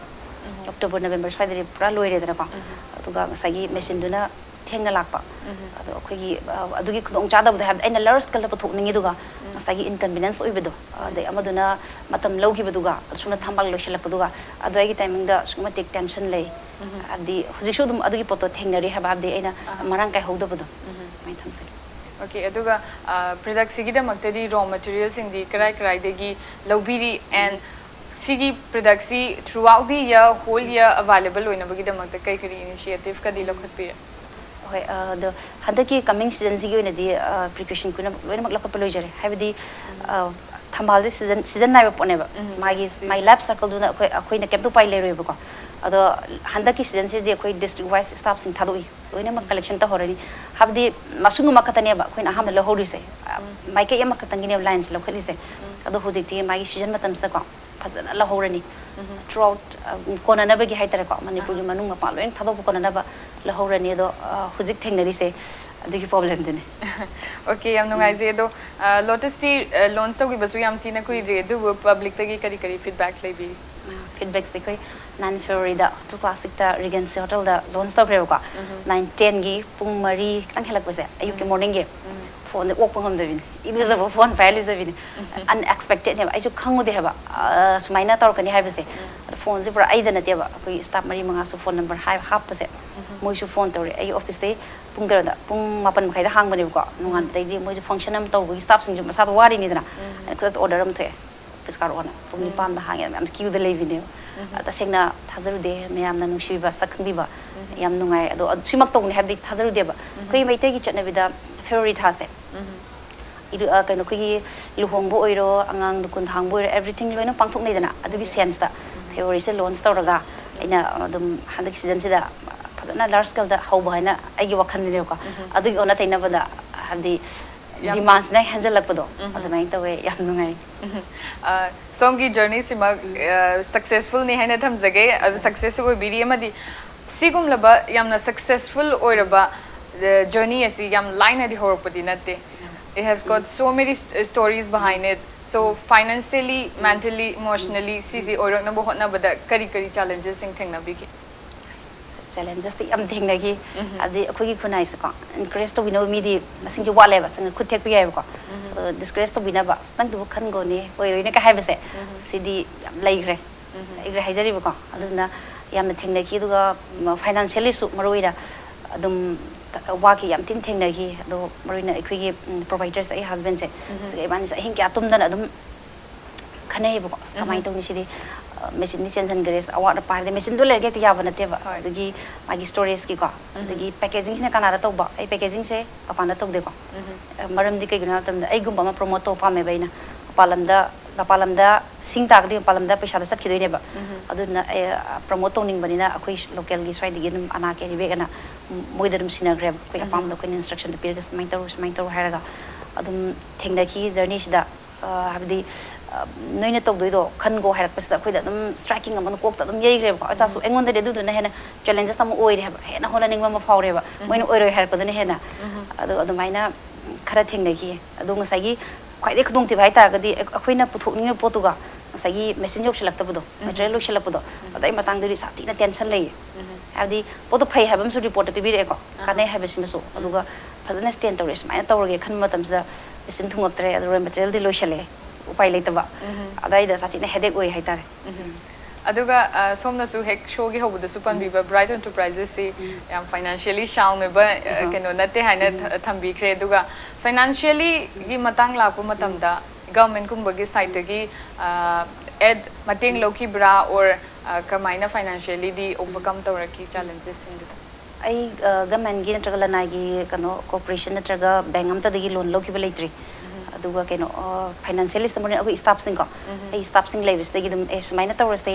October, November ꯁ꯭ꯋꯥꯏꯗꯗꯤ ꯄꯨꯔꯥ ꯂꯣꯏꯔꯦꯗꯅꯀꯣ꯫ ꯑꯗꯨꯒ ꯉꯁꯥꯏꯒꯤ machine ꯗꯨꯅ ꯊꯦꯡꯅ ꯂꯥꯛꯄ꯫ ꯑꯗꯣ ꯑꯩꯈꯣꯏꯒꯤ, ꯑ, ꯑꯗꯨꯒꯤ ꯈꯨꯗꯣꯡꯆꯥꯗꯕꯗꯣ, ꯍꯥꯏꯕꯗꯤ ꯑꯩꯅ large scale ꯗ ꯄꯨꯊꯣꯛꯅꯤꯡꯉꯤꯗꯨꯒ ꯉꯁꯥꯏꯒꯤ inconvenience ꯑꯣꯏꯕꯗꯣ, ꯑꯗꯩ ꯑꯃꯗꯨꯅ ꯃꯇꯝ ꯂꯧꯈꯤꯕꯗꯨꯒ, ꯑꯁꯣꯝꯗ ꯊꯝꯕꯥꯜ ꯂꯣꯏꯁꯤꯜꯂꯛꯄꯗꯨꯒ, ꯑꯗꯣ ꯑꯩꯒꯤ timing ꯗ ꯑꯁꯨꯛꯀꯤ ꯃꯇꯤꯛ tension ꯂꯩ꯫ ꯍꯥꯏꯕꯗꯤ ꯍꯧꯖꯤꯛꯁꯨ ꯑꯗꯨꯝ ꯑꯗꯨꯒꯤ ꯄꯣꯠꯇꯣ ꯊꯦꯡꯅꯔꯤ ꯍꯥꯏꯕ, ꯍꯥꯏꯕꯗꯤ ꯑꯩꯅ ꯃꯔꯥꯡ ꯀꯥꯏꯍꯧꯗꯕꯗꯣ꯫ ꯑꯗꯨꯃꯥꯏꯅ ꯊꯝꯖꯒꯦ꯫ Okay, ꯑꯗꯨꯒ, ꯑ, product ꯁꯤꯒꯤꯗꯃꯛꯇꯗꯤ raw material ꯁꯤꯡꯗꯤ ꯀꯔꯥꯏ ꯀꯔꯥꯏꯗꯒꯤ ꯂꯧꯕꯤꯔꯤ? And ꯁꯤꯒꯤ product ꯁꯤ throughout the year, whole year available ꯑꯣꯏꯅꯕꯒꯤꯗꯃꯛꯇ ꯀꯔꯤ ꯀꯔꯤ initiative ꯀꯗꯤ ꯂꯧꯈꯠꯄꯤꯔꯦ? ꯍꯣꯏ, ꯑ, ꯑꯗꯣ ꯍꯟꯗꯛꯀꯤ coming season ꯁꯤꯒꯤ ꯑꯣꯏꯅꯗꯤ, ꯑ, preparation ꯄꯨꯝꯅꯃꯛ, ꯂꯣꯏꯅꯃꯛ ꯂꯧꯈꯠꯄ ꯂꯣꯏꯖꯔꯦ꯫ ꯍꯥꯏꯕꯗꯤ, ꯑ, ꯊꯝꯕꯥꯜꯁꯦ season, season ꯅꯥꯏꯕ ꯄꯣꯠꯅꯦꯕ꯫ ꯃꯥꯒꯤ, yes, yes. ꯃꯥꯒꯤ life circle ꯗꯨꯅ ꯑꯩꯈꯣꯏ, ꯑꯩꯈꯣꯏꯅ ꯀꯩꯝꯇ ꯎꯄꯥꯏ ꯂꯩꯔꯣꯏꯕꯀꯣ꯫ ꯑꯗꯣ ꯍꯟꯗꯛꯀꯤ season ꯁꯤꯗꯤ ꯑꯩꯈꯣꯏ district wise staff ꯁꯤꯡ ꯊꯥꯗꯣꯛꯏ꯫ ꯂꯣꯏꯅꯃꯛ ꯀꯂꯦꯛꯁꯟ ꯇꯧꯍꯧꯔꯅꯤ꯫ ꯍꯥꯏꯕꯗꯤ ꯃꯁꯨꯡ ꯑꯃꯈꯛꯇꯅꯦꯕ ꯑꯩꯈꯣꯏꯅ ꯑꯍꯥꯟꯕ ꯂꯧꯍꯧꯔꯤꯁꯦ꯫ ꯃꯥꯏꯀꯩ ꯑꯃꯈꯛꯇꯪꯒꯤꯅꯦꯕ ꯂꯥꯏꯟꯁꯦ ꯂꯧꯈꯠꯂꯤꯁꯦ꯫ ꯑꯗꯣ ꯍꯧꯖꯤꯛꯇꯤ ꯃꯥꯒꯤ ꯁꯤꯖꯟ ꯃꯇꯝꯁꯤꯗꯀꯣ ꯐꯖꯅ ꯂꯧꯍꯧꯔꯅꯤ꯫ ꯊ꯭ꯔꯨ ꯑꯥꯎꯠ ꯀꯣꯟꯅꯅꯕꯒꯤ ꯍꯥꯏꯇꯥꯔꯦꯀꯣ, ꯃꯅꯤꯄꯨꯔꯒꯤ ꯃꯅꯨꯡ ꯃꯄꯥꯟ ꯂꯣꯏꯅ ꯊꯥꯗꯣꯛꯄ ꯀꯣꯟꯅꯅꯕ ꯂꯧꯍꯧꯔꯅꯤ꯫ ꯑꯗꯣ ꯑ, ꯍꯧꯖꯤꯛ ꯊꯦꯡꯅꯔꯤꯁꯦ ꯑꯗꯨꯒꯤ ꯄ꯭ꯔꯣꯕ꯭ꯂꯦꯝꯗꯨꯅꯤ꯫ ꯑꯣꯀꯦ, ꯌꯥꯝ ꯅꯨꯡꯉꯥꯏꯖꯩ꯫ ꯑꯗꯣ ꯂꯣꯇꯁꯇꯤ ꯂꯣꯟꯆ ꯇꯧꯈꯤꯕꯁꯨ ꯌꯥꯝ ꯊꯤꯅ ꯀꯨꯏꯗ꯭ꯔꯤ, ꯑꯗꯨꯕꯨ ꯄꯕ꯭ꯂꯤꯛꯇꯒꯤ ꯀꯔꯤ ꯀꯔꯤ ꯐꯤꯗꯕꯦꯛ ꯂꯩꯕꯤꯔꯤ? ꯐꯤꯗꯕꯦꯛꯁꯦ ꯑꯩꯈꯣꯏ ꯅꯥꯏꯟ ꯐꯦꯕ꯭ꯔꯨꯋꯥꯔꯤꯗ ꯇꯨ ꯀ꯭ꯂꯥꯁꯤꯛꯇ ꯔꯤꯒꯦꯟꯁꯤ ꯍꯣꯇꯦꯜꯗ ꯂꯣꯟꯆ ꯇꯧꯈ꯭ꯔꯦꯕꯀꯣ꯫ ꯅꯥꯏꯟ ꯇꯦꯟꯒꯤ ꯄꯨꯡ ꯃꯔꯤ ꯈꯤꯇꯪ ꯍꯦꯜꯂꯛꯄꯁꯦ, ꯑꯌꯨꯛꯀꯤ ꯃꯣꯔꯅꯤꯡꯒꯤ ꯐꯣꯟꯁꯦ ꯑꯣꯛꯄ ꯉꯝꯗꯕꯤꯅꯤ, ꯏꯔꯨꯖꯕ, ꯐꯣꯟ ꯄꯥꯏꯔ ꯂꯨꯖꯕꯤꯅꯤ꯫ ꯑꯟꯑꯦꯛꯁꯄꯦꯛꯇꯦꯗꯅꯦꯕ, ꯑꯩꯁꯨ ꯈꯪꯉꯨꯗꯦ ꯍꯥꯏꯕ꯫ ꯑ, ꯁꯨꯃꯥꯏꯅ ꯇꯧꯔꯛꯀꯅꯤ ꯍꯥꯏꯕꯁꯦ꯫ ꯑꯗꯣ ꯐꯣꯟꯁꯦ ꯄꯨꯔꯥ ꯑꯩꯗ ꯅꯠꯇꯦꯕ, ꯑꯩꯈꯣꯏꯒꯤ ꯁ꯭ꯇꯥꯐ ꯃꯔꯤ ꯃꯉꯥꯁꯨ ꯐꯣꯟ ꯅꯝꯕꯔ ꯍꯥꯏ ꯍꯥꯞꯄꯁꯦ꯫ ꯃꯣꯏꯁꯨ ꯐꯣꯟ ꯇꯧꯔꯦ꯫ ꯑꯩꯒꯤ ꯑꯣꯐꯤꯁꯇꯩ ꯄꯨꯡ ꯀꯩꯅꯣꯗ, ꯄꯨꯡ ꯃꯥꯄꯟ ꯃꯈꯥꯏꯗ ꯍꯥꯡꯕꯅꯦꯕꯀꯣ꯫ ꯅꯣꯡꯉꯥꯟꯕꯗꯩꯗꯤ ꯃꯣꯏꯁꯨ ꯐꯪꯁꯟ ꯑꯃ ꯇꯧꯕꯒꯤ ꯁ꯭ꯇꯥꯐꯁꯤꯡꯁꯨ ꯃꯁꯥꯗꯣ ꯋꯥꯔꯤꯅꯤꯗꯅ꯫ ꯑꯩꯅ ꯈꯨꯗꯛꯇ ꯑꯣꯔꯗꯔ ꯑꯃ ꯊꯣꯛꯑꯦ, ꯑꯣꯐꯤꯁ ꯀꯥꯔꯛꯑꯣꯅ꯫ ꯄꯨꯡ ꯅꯤꯄꯥꯟꯗ ꯍꯥꯡꯉꯦ, ꯃꯌꯥꯝ ꯀ꯭ꯌꯨꯗ ꯂꯩꯕꯤꯅꯦꯕ꯫ ꯑ, ꯇꯁꯦꯡꯅ ꯊꯥꯖꯔꯨꯗꯦ, ꯃꯌꯥꯝꯅ ꯅꯨꯡꯁꯤꯕꯤꯕ, ꯁꯛ ꯈꯪꯕꯤꯕ꯫ ꯌꯥꯝ ꯅꯨꯡꯉꯥꯏ꯫ ꯑꯗꯣ ꯑꯗꯨ ꯁꯤꯃꯛ ꯇꯧꯅꯤ ꯍꯥꯏꯕꯗꯤ ꯊꯥꯖꯔꯨꯗꯦꯕ꯫ ꯑꯩꯈꯣꯏꯒꯤ ꯃꯩꯇꯩꯒꯤ ꯆꯠꯅꯕꯤꯗ ꯐꯦꯕ꯭ꯔꯨꯋꯥꯔꯤ ꯊꯥꯁꯦ, ꯏꯔꯨ-, ꯑ, ꯀꯩꯅꯣ, ꯑꯩꯈꯣꯏꯒꯤ ꯂꯨꯍꯣꯡꯕ ꯑꯣꯏꯔꯣ, ꯑꯉꯥꯡ ꯂꯨꯀꯨꯟ ꯊꯥꯡꯕ ꯑꯣꯏꯔꯣ, ꯑꯦꯕ꯭ꯔꯤꯊꯤꯡ ꯂꯣꯏꯅ ꯄꯥꯡꯊꯣꯛꯅꯩꯗꯅ꯫ ꯑꯗꯨꯒꯤ ꯁꯦꯟꯁꯇ ꯐꯦꯕ꯭ꯔꯨꯋꯥꯔꯤꯁꯦ ꯂꯣꯟꯆ ꯇꯧꯔꯒ ꯑꯩꯅ ꯑꯗꯨꯝ ꯍꯟꯗꯛ ꯁꯤꯖꯟꯁꯤꯗ ꯐꯖꯅ ꯂꯥꯔꯖ ꯁ꯭ꯀꯦꯜꯗ ꯍꯧꯕ ꯍꯥꯏꯅ ꯑꯩꯒꯤ ꯋꯥꯈꯜꯗꯅꯦꯕꯀꯣ꯫ ꯑꯗꯨꯒꯤ ꯑꯣꯟꯅ ꯇꯩꯅꯕꯗ ꯍꯥꯏꯕꯗꯤ ꯗꯤꯃꯥꯟꯁꯤꯅ ꯍꯦꯟꯖꯜꯂꯛꯄꯗꯣ ꯑꯗꯨꯃꯥꯏꯅ ꯇꯧꯋꯦ꯫ ꯌꯥꯝ ꯅꯨꯡꯉꯥꯏ꯫ ꯎꯝ꯫ ꯑ, ꯁꯣꯝꯒꯤ ꯖꯔꯅꯤꯁꯤꯃꯛ ꯁꯛꯁꯦꯁꯐꯨꯜꯅꯤ ꯍꯥꯏꯅ ꯊꯝꯖꯒꯦ꯫ ꯑꯗꯨ ꯁꯛꯁꯦꯁꯁꯨ ꯑꯣꯏꯕꯤꯔꯤ, ꯑꯃꯗꯤ ꯁꯤꯒꯨꯝꯂꯕ ꯌꯥꯝꯅ ꯁꯛꯁꯦꯁꯐꯨꯜ ꯑꯣꯏꯔꯕ ꯖꯔꯅꯤ ꯑꯁꯤ ꯌꯥꯝ ꯂꯥꯏꯅꯗꯤ ꯍꯧꯔꯛꯄꯗꯤ ꯅꯠꯇꯦ꯫ It has got so many stories behind it. So financially, mentally, emotionally, ꯁꯤꯁꯤ ꯑꯣꯏꯔꯛꯅꯕ ꯍꯣꯠꯅꯕꯗ ꯀꯔꯤ ꯀꯔꯤ ꯆꯦꯂꯦꯟꯖꯦꯁꯁꯤꯡ ꯊꯦꯡꯅꯕꯤꯈꯤ? ꯆꯦꯂꯦꯟꯖꯦꯁꯇꯤ ꯌꯥꯝ ꯊꯦꯡꯅꯈꯤ꯫ ꯍꯥꯏꯕꯗꯤ ꯑꯩꯈꯣꯏꯒꯤ ꯈꯨꯟꯅꯥꯏꯁꯦꯀꯣ, ꯑꯦꯟꯀꯔꯦꯖ ꯇꯧꯕꯤꯅꯕ ꯃꯤꯗꯤ ꯃꯁꯤꯡꯁꯦ ꯋꯥꯠꯂꯦꯕ, ꯆꯪꯉ ꯈꯨꯠ ꯊꯦꯛꯄ ꯌꯥꯏꯑꯕꯀꯣ꯫ ꯑꯗꯣ ꯗꯤꯁꯀꯔꯦꯖ ꯇꯧꯕꯤꯅꯕ, "ꯑꯁ, ꯅꯪꯗꯨꯕꯨ ꯈꯟꯒꯣꯅꯦ, ꯑꯣꯏꯔꯣꯏꯅꯦ" ꯀꯥꯏ ꯍꯥꯏꯕꯁꯦ, ꯁꯤꯗꯤ ꯌꯥꯝ ꯂꯩꯈ꯭ꯔꯦ꯫ ꯂꯩꯈ꯭ꯔꯦ ꯍꯥꯏꯖꯔꯤꯕꯀꯣ꯫ ꯑꯗꯨꯅ ꯌꯥꯝꯅ ꯊꯦꯡꯅꯈꯤ꯫ ꯑꯗꯨꯒ ꯐꯥꯏꯅꯥꯟꯁꯤꯌꯦꯜꯂꯤꯁꯨ ꯃꯔꯨ ꯑꯣꯏꯅ ꯑꯗꯨꯝ ꯋꯥꯈꯤ, ꯌꯥꯝ ꯊꯤꯅ ꯊꯦꯡꯅꯈꯤ꯫ ꯑꯗꯣ ꯃꯔꯨ ꯑꯣꯏꯅ ꯑꯩꯈꯣꯏꯒꯤ ꯄ꯭ꯔꯣꯚꯥꯏꯗꯔꯁꯦ, ꯑꯩ ꯍꯁꯕꯦꯟꯁꯦ, ꯁꯤꯒ ꯏꯕꯥꯅꯤꯁꯦ ꯑꯍꯤꯡ ꯀꯌꯥ ꯇꯨꯝꯗꯅ ꯑꯗꯨꯝ ꯈꯟꯅꯩꯌꯦꯕꯀꯣ꯫ "ꯑꯁ, ꯀꯃꯥꯏꯅ ꯇꯧꯅꯤ ꯁꯤꯗꯤ? ꯑ, ꯃꯦꯆꯤꯟꯗꯤ ꯆꯦꯟꯁꯤꯟꯈ꯭ꯔꯦ, ꯑꯁ, ꯑꯋꯥꯠ ꯑꯄꯥ ꯍꯥꯏꯕꯗꯤ ꯃꯦꯆꯤꯟꯗꯣ ꯂꯩꯔꯒ ꯍꯦꯛꯇ ꯌꯥꯕ ꯅꯠꯇꯦꯕ"꯫ ꯑꯗꯒꯤ ꯃꯥꯒꯤ ꯁ꯭ꯇꯣꯔꯦꯖꯀꯤꯀꯣ, ꯑꯗꯒꯤ ꯄꯦꯀꯦꯖꯤꯡꯁꯤꯅ ꯀꯅꯥꯗ ꯇꯧꯕ? ꯑꯩ ꯄꯦꯀꯦꯖꯤꯡꯁꯦ ꯃꯄꯥꯟꯗ ꯇꯧꯗꯦꯀꯣ꯫ ꯑ, ꯃꯔꯝꯗꯤ ꯀꯩꯒꯤꯅꯣ ꯍꯥꯏꯕ ꯃꯇꯝꯗ ꯑꯩꯒꯨꯝꯕ ꯑꯃ ꯄ꯭ꯔꯣꯃꯣꯠ ꯇꯧꯕ ꯄꯥꯝꯃꯦꯕ ꯑꯩꯅ꯫ ꯃꯄꯥꯟ ꯂꯝꯗ, ꯃꯄꯥꯟ ꯂꯝꯗ ꯁꯤꯡ ꯇꯥꯔꯒꯗꯤ ꯃꯄꯥꯟ ꯂꯝꯗ ꯄꯩꯁꯥꯗꯣ ꯆꯠꯈꯤꯗꯣꯏꯅꯦꯕ꯫ ꯑꯗꯨꯅ ꯄ꯭ꯔꯃꯣꯠ ꯇꯧꯅꯤꯡꯕꯅꯤꯅ ꯑꯩꯈꯣꯏ ꯂꯣꯀꯦꯜꯒꯤ ꯁ꯭ꯋꯥꯏꯗꯒꯤ ꯑꯗꯨꯝ ꯑꯅꯥ ꯀꯦꯔꯤ ꯕꯦꯒ ꯑꯅ ꯃꯣꯏꯗ ꯑꯗꯨꯝ ꯁꯤꯟꯅꯈ꯭ꯔꯦꯕ꯫ ꯑꯩꯈꯣꯏ ꯑꯄꯥꯝꯕꯗꯣ ꯑꯩꯈꯣꯏꯅ ꯏꯟꯁꯇ꯭ꯔꯛꯁꯟꯗꯣ ꯄꯤꯔꯒ ꯁꯨꯃꯥꯏꯅ ꯇꯧꯔꯣ, ꯁꯨꯃꯥꯏꯅ ꯇꯧꯔꯣ ꯍꯥꯏꯔꯒ ꯑꯗꯨꯝ ꯊꯦꯡꯅꯈꯤ ꯖꯔꯅꯤꯁꯤꯗ꯫ ꯍꯥꯏꯕꯗꯤ ꯅꯣꯏꯅ ꯇꯧꯗꯣꯏꯗꯣ ꯈꯟꯒꯣ ꯍꯥꯏꯔꯛꯄꯁꯤꯗ ꯑꯩꯈꯣꯏꯗ ꯑꯗꯨꯝ ꯁ꯭ꯇ꯭ꯔꯥꯏꯀꯤꯡ ꯑꯃꯅ ꯀꯣꯛꯇ ꯑꯗꯨꯝ ꯌꯩꯈ꯭ꯔꯦꯕꯀꯣ꯫ ꯑꯗꯨ ꯇꯥꯔꯁꯨ ꯑꯩꯉꯣꯟꯗꯗꯤ ꯑꯗꯨꯗꯨꯅ ꯍꯦꯟꯅ ꯆꯦꯂꯦꯟꯖꯦꯁ ꯑꯃ ꯑꯣꯏꯔꯦ ꯍꯥꯏꯕ, ꯍꯦꯟꯅ ꯍꯣꯠꯅꯅꯤꯡꯕ ꯑꯃ ꯐꯥꯎꯔꯦꯕ, ꯃꯣꯏꯅ ꯑꯣꯏꯔꯣꯏ ꯍꯥꯏꯔꯛꯄꯗꯨꯅ ꯍꯦꯟꯅ꯫ ꯑꯗꯣ ꯑꯗꯨꯃꯥꯏꯅ ꯈꯔ ꯊꯦꯡꯅꯈꯤ꯫ ꯑꯗꯣ ꯉꯁꯥꯏꯒꯤ ꯈ꯭ꯋꯥꯏꯗꯒꯤ ꯈꯨꯗꯣꯡꯊꯤꯕ ꯍꯥꯏ ꯇꯥꯔꯒꯗꯤ ꯑꯩ-, ꯑꯩꯈꯣꯏꯅ ꯄꯨꯊꯣꯛꯅꯤꯡꯉꯤꯕ ꯄꯣꯠꯇꯨꯒ ꯉꯁꯥꯏꯒꯤ ꯃꯦꯆꯤꯟ ꯌꯧꯁꯤꯜꯂꯛꯇꯕꯗꯣ, ꯃꯦꯇꯔꯤꯌꯦꯜ ꯂꯣꯏꯁꯤꯜꯂꯛꯄꯗꯣ, ꯑꯗꯨ ꯑꯩ ꯃꯇꯥꯡꯗꯨꯗꯤ ꯁꯥꯊꯤꯅ ꯇꯦꯟꯁꯟ ꯂꯩꯌꯦ꯫ ꯍꯥꯏꯕꯗꯤ ꯄꯣꯠꯇꯣ ꯐꯩ ꯍꯥꯏꯕ ꯑꯃꯁꯨ ꯔꯤꯄꯣꯔꯠꯇ ꯄꯤꯕꯤꯔꯛꯑꯦꯀꯣ, ꯀꯥꯟꯅꯩ ꯍꯥꯏꯕꯁꯤꯃꯁꯨ꯫ ꯑꯗꯨꯒ ꯐꯖꯅ ꯁ꯭ꯇꯦꯟ ꯇꯧꯔꯦ, ꯁꯨꯃꯥꯏꯅ ꯇꯧꯔꯒꯦ ꯈꯟꯕ ꯃꯇꯝꯁꯤꯗ ꯃꯦꯆꯤꯟ ꯊꯨꯡꯉꯛꯇ꯭ꯔꯦ, ꯑꯗꯨꯒ ꯔꯣ ꯃꯦꯇꯔꯤꯌꯦꯜꯗꯤ ꯂꯣꯏꯁꯤꯜꯂꯛꯑꯦ, ꯎꯄꯥꯏ ꯂꯩꯇꯕ꯫ ꯑꯗꯥꯏꯗ ꯁꯥꯊꯤꯅ ꯍꯦꯗꯦꯛ ꯑꯣꯏ ꯍꯥꯏꯇꯥꯔꯦ꯫ ꯑꯗꯨꯒ ꯑ, ꯁꯣꯝꯅꯁꯨ ꯍꯦꯛ ꯁꯣꯒꯤ ꯍꯧꯕꯗꯁꯨ ꯄꯟꯕꯤꯕ ꯕ꯭ꯔꯥꯏꯠ ꯑꯦꯟꯇꯔꯄ꯭ꯔꯥꯏꯖꯦꯁꯁꯤ ꯌꯥꯝ ꯐꯥꯏꯅꯥꯟꯁꯤꯌꯦꯂꯤ ꯁꯥꯎꯟ ꯑꯣꯏꯕ ꯑ, ꯀꯩꯅꯣ ꯅꯠꯇꯦ ꯍꯥꯏꯅ ꯊ-, ꯊꯝꯕꯤꯈ꯭ꯔꯦ꯫ ꯑꯗꯨꯒ ꯐꯥꯏꯅꯥꯟꯁꯤꯌꯦꯂꯤꯒꯤ ꯃꯇꯥꯡ ꯂꯥꯛꯄ ꯃꯇꯝꯗ ꯒꯚꯔꯟꯃꯦꯟꯠꯀꯨꯝꯕꯒꯤ ꯁꯥꯏꯠꯇꯒꯤ ꯑꯦꯗ ꯃꯇꯦꯡ ꯂꯧꯈꯤꯕ꯭ꯔꯥ, ꯑꯣꯔ ꯀꯃꯥꯏꯅ ꯐꯥꯏꯅꯥꯟꯁꯤꯌꯦꯂꯤꯗꯤ ꯑꯣꯚꯔꯀꯝ ꯇꯧꯔꯛꯈꯤ ꯆꯦꯂꯦꯟꯖꯦꯁꯁꯤꯡꯗꯨꯗ? ꯑꯩ ꯒꯚꯔꯟꯃꯦꯟꯠꯀꯤ ꯅꯠꯇ꯭ꯔꯒ ꯂꯅꯥꯏꯒꯤ ꯀꯩꯅꯣ ꯀꯣꯔꯄꯣꯔꯦꯁꯟ ꯅꯠꯇ꯭ꯔꯒ ꯕꯦꯡꯛ ꯑꯝꯇꯗꯒꯤ ꯂꯣꯟ ꯂꯧꯈꯤꯕ ꯂꯩꯇ꯭ꯔꯤ꯫ ꯑꯗꯨꯒ ꯀꯩꯅꯣ ꯐꯥꯏꯅꯥꯟꯁꯤꯌꯦꯂꯤꯁ ꯑꯃꯅ ꯑꯩꯈꯣꯏ ꯁ꯭ꯇꯥꯐꯁꯤꯡꯀꯣ, ꯑꯩ ꯁ꯭ꯇꯥꯐꯁꯤꯡ ꯂꯩꯕꯁꯤꯗꯒꯤ ꯑꯗꯨꯝ ꯑꯦ ꯁꯨꯃꯥꯏꯅ ꯇꯧꯔꯁꯦ,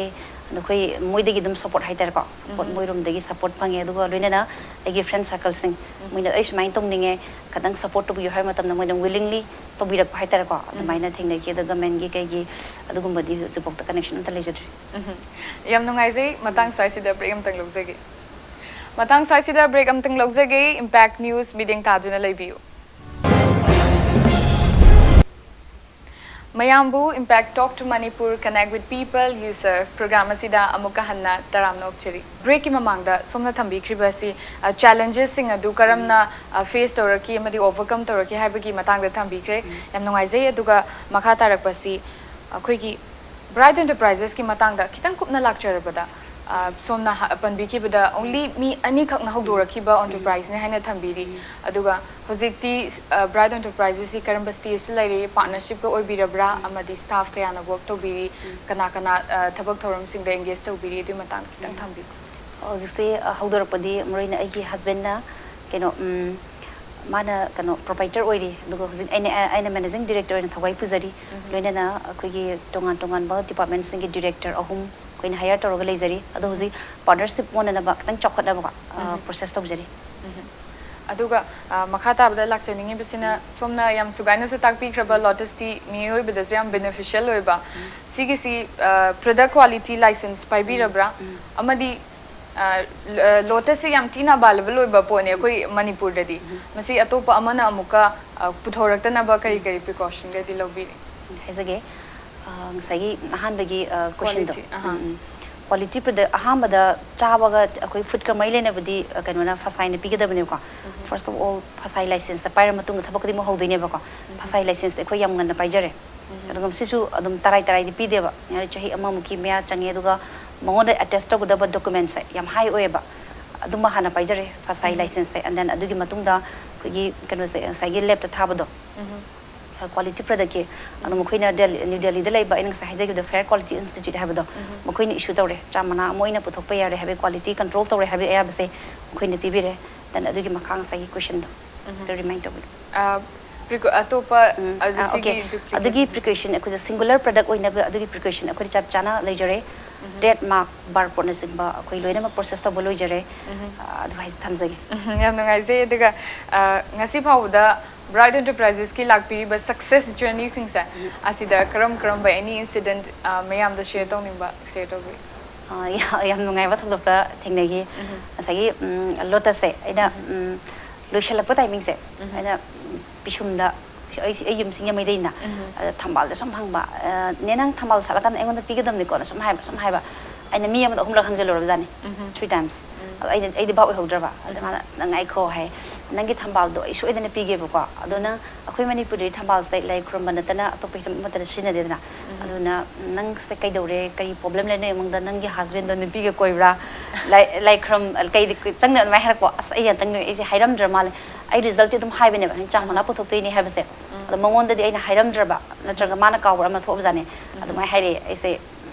ꯑꯗꯣ ꯑꯩꯈꯣꯏ ꯃꯣꯏꯗꯒꯤ ꯑꯗꯨꯝ ꯁꯞꯄꯣꯔꯠ ꯍꯥꯏꯇꯥꯔꯦꯀꯣ, ꯁꯞꯄꯣꯔꯠ ꯃꯣꯏꯔꯣꯝꯗꯒꯤ ꯁꯞꯄꯣꯔꯠ ꯐꯪꯉꯦ꯫ ꯑꯗꯨꯒ ꯂꯣꯏꯅꯅ ꯑꯩꯒꯤ ꯐ꯭ꯔꯦꯟ ꯁꯥꯔꯀꯜꯁꯤꯡ, ꯃꯣꯏꯅ ꯑꯩ ꯁꯨꯃꯥꯏꯅ ꯇꯧꯅꯤꯡꯉꯦ, ꯈꯤꯇꯪ ꯁꯞꯄꯣꯔꯠ ꯇꯧꯕꯤꯌꯨ ꯍꯥꯏꯕ ꯃꯇꯝꯗ ꯃꯣꯏꯅ ꯋꯤꯂꯤꯡꯂꯤ ꯇꯧꯕꯤꯔꯛꯄ ꯍꯥꯏꯇꯥꯔꯦꯀꯣ꯫ ꯑꯗꯨꯃꯥꯏꯅ ꯊꯦꯡꯅꯈꯤ꯫ ꯑꯗꯣ ꯒꯚꯔꯟꯃꯦꯟꯠꯀꯤ ꯀꯩꯒꯤ ꯑꯗꯨꯒꯨꯝꯕꯗꯤ ꯍꯧꯖꯤꯛꯐꯥꯎꯗ ꯀꯅꯦꯛꯁꯟ ꯑꯝꯇ ꯂꯩꯖꯗ꯭ꯔꯤ꯫ ꯌꯥꯝ ꯅꯨꯡꯉꯥꯏꯖꯩ꯫ ꯃꯇꯥꯡ ꯁ꯭ꯋꯥꯏꯁꯤꯗ ꯕ꯭ꯔꯦꯛ ꯑꯝꯇꯪ ꯂꯧꯖꯒꯦ꯫ ꯃꯇꯥꯡ ꯁ꯭ꯋꯥꯏꯁꯤꯗ ꯕ꯭ꯔꯦꯛ ꯑꯝꯇꯪ ꯂꯧꯖꯒꯦ꯫ ꯏꯝꯄꯦꯛ ꯅ꯭ꯌꯨꯁ ꯃꯤꯠꯌꯦꯡ ꯇꯥꯗꯨꯅ ꯂꯩꯕꯤꯌꯨ꯫ ꯃꯌꯥꯝꯕꯨ Impact Talk to Manipur Connect with People, You Serve program ꯑꯁꯤꯗ ꯑꯃꯨꯛꯀ ꯍꯟꯅ ꯇꯔꯥꯝꯅ ꯑꯣꯛꯆꯔꯤ꯫ ꯕ꯭ꯔꯦꯛꯀꯤ ꯃꯃꯥꯡꯗ ꯁꯣꯝꯅ ꯊꯝꯕꯤꯈ꯭ꯔꯤꯕ ꯑꯁꯤ, ꯑ, ꯆꯦꯂꯦꯟꯖꯦꯁꯁꯤꯡ ꯑꯗꯨ ꯀꯔꯝꯅ, ꯑ, ꯐꯦꯁ ꯇꯧꯔꯛꯈꯤ ꯑꯃꯗꯤ ꯑꯣꯚꯔꯀꯝ ꯇꯧꯔꯛꯈꯤ ꯍꯥꯏꯕꯒꯤ ꯃꯇꯥꯡꯗ ꯊꯝꯕꯤꯈ꯭ꯔꯦ꯫ ꯌꯥꯝ ꯅꯨꯡꯉꯥꯏꯖꯩ꯫ ꯑꯗꯨꯒ ꯃꯈꯥ ꯇꯥꯔꯛꯄꯁꯤ ꯑꯩꯈꯣꯏꯒꯤ ꯕ꯭ꯔꯥꯏꯠ ꯑꯦꯟꯇꯔꯄ꯭ꯔꯥꯏꯖꯦꯁꯀꯤ ꯃꯇꯥꯡꯗ ꯈꯤꯇꯪ ꯀꯨꯞꯅ ꯂꯥꯛꯆꯔꯕꯗ, ꯑ, ꯁꯣꯝꯅ ꯍ-, ꯄꯟꯕꯤꯈꯤꯕꯗ only ꯃꯤ ꯑꯅꯤꯈꯛꯅ ꯍꯧꯗꯣꯔꯛꯈꯤꯕ ꯑꯦꯟꯇꯔꯄ꯭ꯔꯥꯏꯖꯅꯤ ꯍꯥꯏꯅ ꯊꯝꯕꯤꯔꯤ꯫ ꯑꯗꯨꯒ ꯍꯧꯖꯤꯛꯇꯤ, ꯑ, ꯕ꯭ꯔꯥꯏꯠ ꯑꯦꯟꯇꯔꯄ꯭ꯔꯥꯏꯖꯦꯁꯁꯤ ꯀꯔꯝꯕ ꯁ꯭ꯇꯦꯖꯇ ꯂꯩꯔꯤ, ꯄꯥꯔꯠꯅꯔꯁꯤꯞꯀ ꯑꯣꯏꯕꯤꯔꯕ꯭ꯔꯥ, ꯑꯃꯗꯤ ꯁ꯭ꯇꯥꯐ ꯀꯌꯥꯅ ꯋꯔꯛ ꯇꯧꯕꯤꯔꯤ, ꯀꯅꯥ ꯀꯅꯥ, ꯑ, ꯊꯕꯛ ꯊꯧꯔꯝꯁꯤꯡꯗ ꯑꯦꯡꯒꯦꯖ ꯇꯧꯕꯤꯔꯤ, ꯑꯗꯨꯒꯤ ꯃꯇꯥꯡꯗ ꯈꯤꯇꯪ ꯊꯝꯕꯤꯌꯨ꯫ ꯍꯧꯖꯤꯛꯁꯦ, ꯑ, ꯍꯧꯗꯣꯔꯛꯄꯗꯤ ꯃꯔꯨꯑꯣꯏꯅ ꯑꯩꯒꯤ ꯍꯁꯕꯦꯟꯅ ꯀꯩꯅꯣ, ꯎꯝ, ꯃꯥꯅ ꯀꯩꯅꯣ proprietor ꯑꯣꯏꯔꯤ, ꯑꯗꯨꯒ ꯍꯧꯖꯤꯛ ꯑꯩꯅ ꯑꯩꯅ managing director ꯑꯣꯏꯅ ꯊꯧꯒꯥꯏ ꯄꯨꯖꯔꯤ꯫ ꯂꯣꯏꯅꯅ ꯑꯩꯈꯣꯏꯒꯤ ꯇꯣꯉꯥꯟ ꯇꯣꯉꯥꯟꯕ departmentꯁꯤꯡꯒꯤ director ꯑꯍꯨꯝ ꯑꯩꯈꯣꯏꯅ hire ꯇꯧꯔꯒ ꯂꯩꯖꯔꯤ꯫ ꯑꯗꯣ ꯍꯧꯖꯤꯛ partnership ꯑꯣꯟꯅꯅꯕ ꯈꯤꯇꯪ ꯆꯥꯎꯈꯠꯅꯕꯀꯣ, ꯑ, process ꯇꯧꯖꯔꯤ꯫ ꯑꯗꯨꯒ ꯑ, ꯃꯈꯥ ꯇꯥꯕꯗ ꯂꯥꯛꯆꯅꯤꯡꯉꯤꯕꯁꯤꯅ, ꯁꯣꯝꯅ ꯌꯥꯝ ꯁꯨꯒꯥꯏꯅꯁꯨ ꯇꯥꯛꯄꯤꯈ꯭ꯔꯕ lotusꯇꯤ ꯃꯤꯑꯣꯏꯕꯗꯁꯨ ꯌꯥꯝ beneficial ꯑꯣꯏꯕ꯫ ꯁꯤꯒꯤꯁꯤ product quality license ꯄꯥꯏꯕꯤꯔꯕ꯭ꯔꯥ? ꯑꯃꯗꯤ lotusꯁꯤ ꯌꯥꯝ ꯊꯤꯅ available ꯑꯣꯏꯕ ꯄꯣꯠꯅꯦ ꯑꯩꯈꯣꯏ ꯃꯅꯤꯄꯨꯔꯗꯗꯤ꯫ ꯃꯁꯤ ꯑꯇꯣꯞꯄ ꯑꯃꯅ ꯑꯃꯨꯛꯀ ꯑ, ꯄꯨꯊꯣꯔꯛꯇꯅꯕ ꯀꯔꯤ ꯀꯔꯤ precautionꯒꯗꯤ ꯂꯧꯕꯤꯔꯤ? ꯍꯥꯏꯖꯒꯦ꯫ ꯑ, ꯉꯁꯥꯏꯒꯤ ꯑꯍꯥꯟꯕꯒꯤ, ꯑ, questionꯗꯣ꯫ Quality, ꯑꯍꯥ꯫ Quality product ꯑꯍꯥꯟꯕꯗ ꯆꯥꯕꯒ ꯑꯩꯈꯣꯏ foodꯀ ꯃꯔꯤ ꯂꯩꯅꯕꯗꯤ, ꯑ, ꯀꯩꯅꯣꯅ, ꯐꯁꯥꯏꯅ ꯄꯤꯒꯗꯕꯅꯦꯕꯀꯣ꯫ First of all, ꯐꯁꯥꯏ licenseꯇ ꯄꯥꯏꯔ ꯃꯇꯨꯡꯗ ꯊꯕꯛ ꯈꯨꯗꯤꯡꯃꯛ ꯍꯧꯗꯣꯏꯅꯦꯕꯀꯣ꯫ ꯐꯁꯥꯏ licenseꯇꯤ ꯑꯩꯈꯣꯏ ꯌꯥꯝ ꯉꯟꯅ ꯄꯥꯏꯖꯔꯦ꯫ ꯑꯗꯨꯒ ꯃꯁꯤꯁꯨ ꯑꯗꯨꯝ ꯇꯔꯥꯏ ꯇꯔꯥꯏꯗꯤ ꯄꯤꯗꯦꯕ, ꯌꯥꯔꯦ, ꯆꯍꯤ ꯑꯃꯃꯨꯛꯀꯤ ꯃꯌꯥ ꯆꯪꯉꯦ꯫ ꯑꯗꯨꯒ ꯃꯉꯣꯟꯗ attach ꯇꯧꯒꯗꯕ documentsꯁꯦ ꯌꯥꯝ high ꯑꯣꯏꯌꯦꯕ, ꯑꯗꯨꯃ ꯍꯥꯟꯅ ꯄꯥꯏꯖꯔꯦ, ꯐꯁꯥꯏ licenseꯁꯦ꯫ And then ꯑꯗꯨꯒꯤ ꯃꯇꯨꯡꯗ ꯑꯩꯈꯣꯏꯒꯤ ꯀꯩꯅꯣꯁꯦ, ꯉꯁꯥꯏꯒꯤ labꯇ ꯊꯥꯕꯗꯣ, quality productꯀꯤ, ꯑꯗꯣ ꯃꯈꯣꯏꯅ ꯗꯦꯜꯂꯤ, ꯅ꯭ꯌꯨ ꯗꯦꯜꯂꯤꯗ ꯂꯩꯕ ꯑꯩꯅ ꯉꯁꯥꯏ ꯍꯥꯏꯖꯈꯤꯕꯗꯣ Fair Quality Institute ꯍꯥꯏꯕꯗꯣ, ꯃꯈꯣꯏꯅ issue ꯇꯧꯔꯦ, ꯆꯥ ꯃꯅꯥ ꯑꯃ ꯑꯣꯏꯅ ꯄꯨꯊꯣꯛꯄ ꯌꯥꯔꯦ ꯍꯥꯏꯕꯒꯤ, quality control ꯇꯧꯔꯦ ꯍꯥꯏꯕꯒꯤ ꯑꯌꯥꯕꯁꯦ ꯃꯈꯣꯏꯅ ꯄꯤꯕꯤꯔꯦ꯫ Then ꯑꯗꯨꯒꯤ ꯃꯈꯥ ꯉꯁꯥꯏꯒꯤ questionꯗꯣ ꯑꯗꯨ remind ꯇꯧꯕꯤꯌꯨ꯫ ꯑ, precau- ꯑꯇꯣꯞꯄ ꯎꯝ, ꯑꯗꯨ ꯑꯥ, ꯁꯤꯒꯤ okay꯫ duplicate ꯑꯗꯨꯒꯤ precaution ꯑꯩꯈꯣꯏꯁꯦ singular product ꯑꯣꯏꯅꯕ ꯑꯗꯨꯒꯤ precaution ꯑꯩꯈꯣꯏ ꯆꯞ ꯆꯥꯅ ꯂꯩꯖꯔꯦ꯫ Trademark, barcodeꯅꯆꯤꯡꯕ ꯑꯩꯈꯣꯏ ꯂꯣꯏꯅꯃꯛ process ꯇꯧꯕ ꯂꯣꯏꯖꯔꯦ꯫ ꯑ, ꯑꯗꯨ ꯍꯥꯏꯁꯦ ꯊꯝꯖꯒꯦ꯫ ꯎꯝ, ꯌꯥꯝ ꯅꯨꯡꯉꯥꯏꯖꯩ꯫ ꯑꯗꯨꯒ ꯑ, ꯉꯁꯤ ꯐꯥꯎꯕꯗ Bright Enterprisesꯀꯤ ꯂꯥꯛꯄꯤꯔꯤꯕ success journeyꯁꯤꯡꯁꯦ, ꯑꯁꯤꯗ ꯀꯔꯝ ꯀꯔꯝꯕ any incident ꯑ, ꯃꯌꯥꯝꯗ share ꯇꯧꯅꯤꯡꯕ share ꯇꯧꯕꯤꯌꯨ꯫ ꯑ, ꯌꯥ- ꯌꯥꯝ ꯅꯨꯡꯉꯥꯏꯕ ꯊꯧꯗꯣꯛ ꯈꯔ ꯊꯦꯡꯅꯈꯤ꯫ ꯉꯁꯥꯏꯒꯤ, ꯎꯝ, lotusꯁꯦ ꯑꯩꯅ, ꯎꯝ, ꯂꯣꯏꯁꯤꯜꯂꯛꯄ timingꯁꯦ, ꯑꯩꯅ, ꯎꯝ, ꯄꯤꯁꯨꯝꯗ, ꯑꯩ ꯑꯩ ꯌꯨꯝ ꯁꯤꯡꯖꯃꯩꯗꯩꯅ, ꯎꯝ꯫ ꯑꯗ ꯊꯝꯕꯥꯜꯗ ꯁꯨꯝ ꯍꯪꯕ, ꯑ, "ꯅꯦ, ꯅꯪ ꯊꯝꯕꯥꯜ ꯁꯥꯠꯂꯀꯥꯟꯗ ꯑꯩꯉꯣꯟꯗ ꯄꯤꯒꯗꯕꯅꯤꯀꯣꯅ" ꯁꯨꯝ ꯍꯥꯏꯕ, ꯁꯨꯝ ꯍꯥꯏꯕ꯫ ꯑꯩꯅ ꯃꯤ ꯑꯃꯗ ꯑꯍꯨꯝꯂꯛ ꯍꯪꯖꯜꯂꯨꯔꯕꯖꯥꯠꯅꯤ, ꯎꯝ꯫ three times꯫ ꯎꯝ꯫ ꯑꯗꯣ ꯑꯩꯅ, ꯑꯩꯗꯤ ꯚꯥꯞ ꯑꯣꯏꯍꯧꯗ꯭ꯔꯕ꯫ ꯑꯗ ꯎꯝ꯫ ꯃꯥꯅ, "ꯅꯪ ꯉꯥꯏꯈꯣ" ꯍꯥꯏ, "ꯅꯪꯒꯤ ꯊꯝꯕꯥꯜꯗꯣ ꯑꯩ ꯁꯣꯏꯗꯅ ꯄꯤꯒꯦꯕꯀꯣ꯫ ꯑꯗꯣ ꯅꯪ, ꯑꯩꯈꯣꯏ ꯃꯅꯤꯄꯨꯔꯗꯗꯤ ꯊꯝꯕꯥꯜꯁꯦ ꯂꯥꯏ ꯈꯨꯔꯨꯝꯕ ꯅꯠꯇꯅ ꯑꯇꯣꯞꯄ ꯍꯤꯔꯝ ꯑꯃꯠꯇꯗ ꯁꯤꯖꯤꯟꯅꯗꯦꯗꯅ꯫ ꯎꯝ꯫ ꯑꯗꯨꯅ ꯅꯪꯁꯦ ꯀꯩꯗꯧꯔꯦ, ꯀꯔꯤ problem ꯂꯩ ꯅꯣꯏ ꯏꯃꯨꯡꯗ, ꯅꯪꯒꯤ husbandꯗꯣ ꯅꯨꯄꯤꯒ ꯀꯣꯏꯕ꯭ꯔꯥ? ꯂꯥꯏ-, ꯂꯥꯏ ꯈꯨꯔꯨꯝ-, ꯀꯩꯗꯤ ꯆꯪꯗꯅ ꯑꯗꯨꯃꯥꯏꯅ ꯍꯥꯏꯔꯛꯄ꯫ ꯑꯁ, ꯑꯩ ꯉꯥꯛꯇꯪ ꯅꯣꯏ-, ꯑꯩꯁꯦ ꯍꯥꯏꯔꯝꯗ꯭ꯔ ꯃꯥꯜꯂꯦ꯫ ꯑꯩ resultꯇꯤ ꯑꯗꯨꯝ ꯍꯥꯏꯕꯅꯦꯕ, ꯑꯩꯅ ꯆꯥ ꯃꯅꯥ ꯑꯍ꯫ ꯄꯨꯊꯣꯛꯇꯣꯏꯅꯦ ꯍꯥꯏꯕꯁꯦ꯫ ꯎꯝ꯫ ꯑꯗꯣ ꯃꯉꯣꯟꯗꯗꯤ ꯑꯩꯅ ꯍꯥꯏꯔꯝꯗ꯭ꯔꯕ, ꯅꯠꯇ꯭ꯔꯒ ꯃꯥꯅ ꯀꯥꯎꯕ꯭ꯔꯥ ꯑꯃ ꯊꯣꯛꯑꯕꯖꯥꯠꯅꯦ꯫ ꯎꯝ꯫ ꯑꯗꯨꯃꯥꯏꯅ ꯍꯥꯏꯔꯛꯑꯦ꯫ ꯑꯩꯁꯦ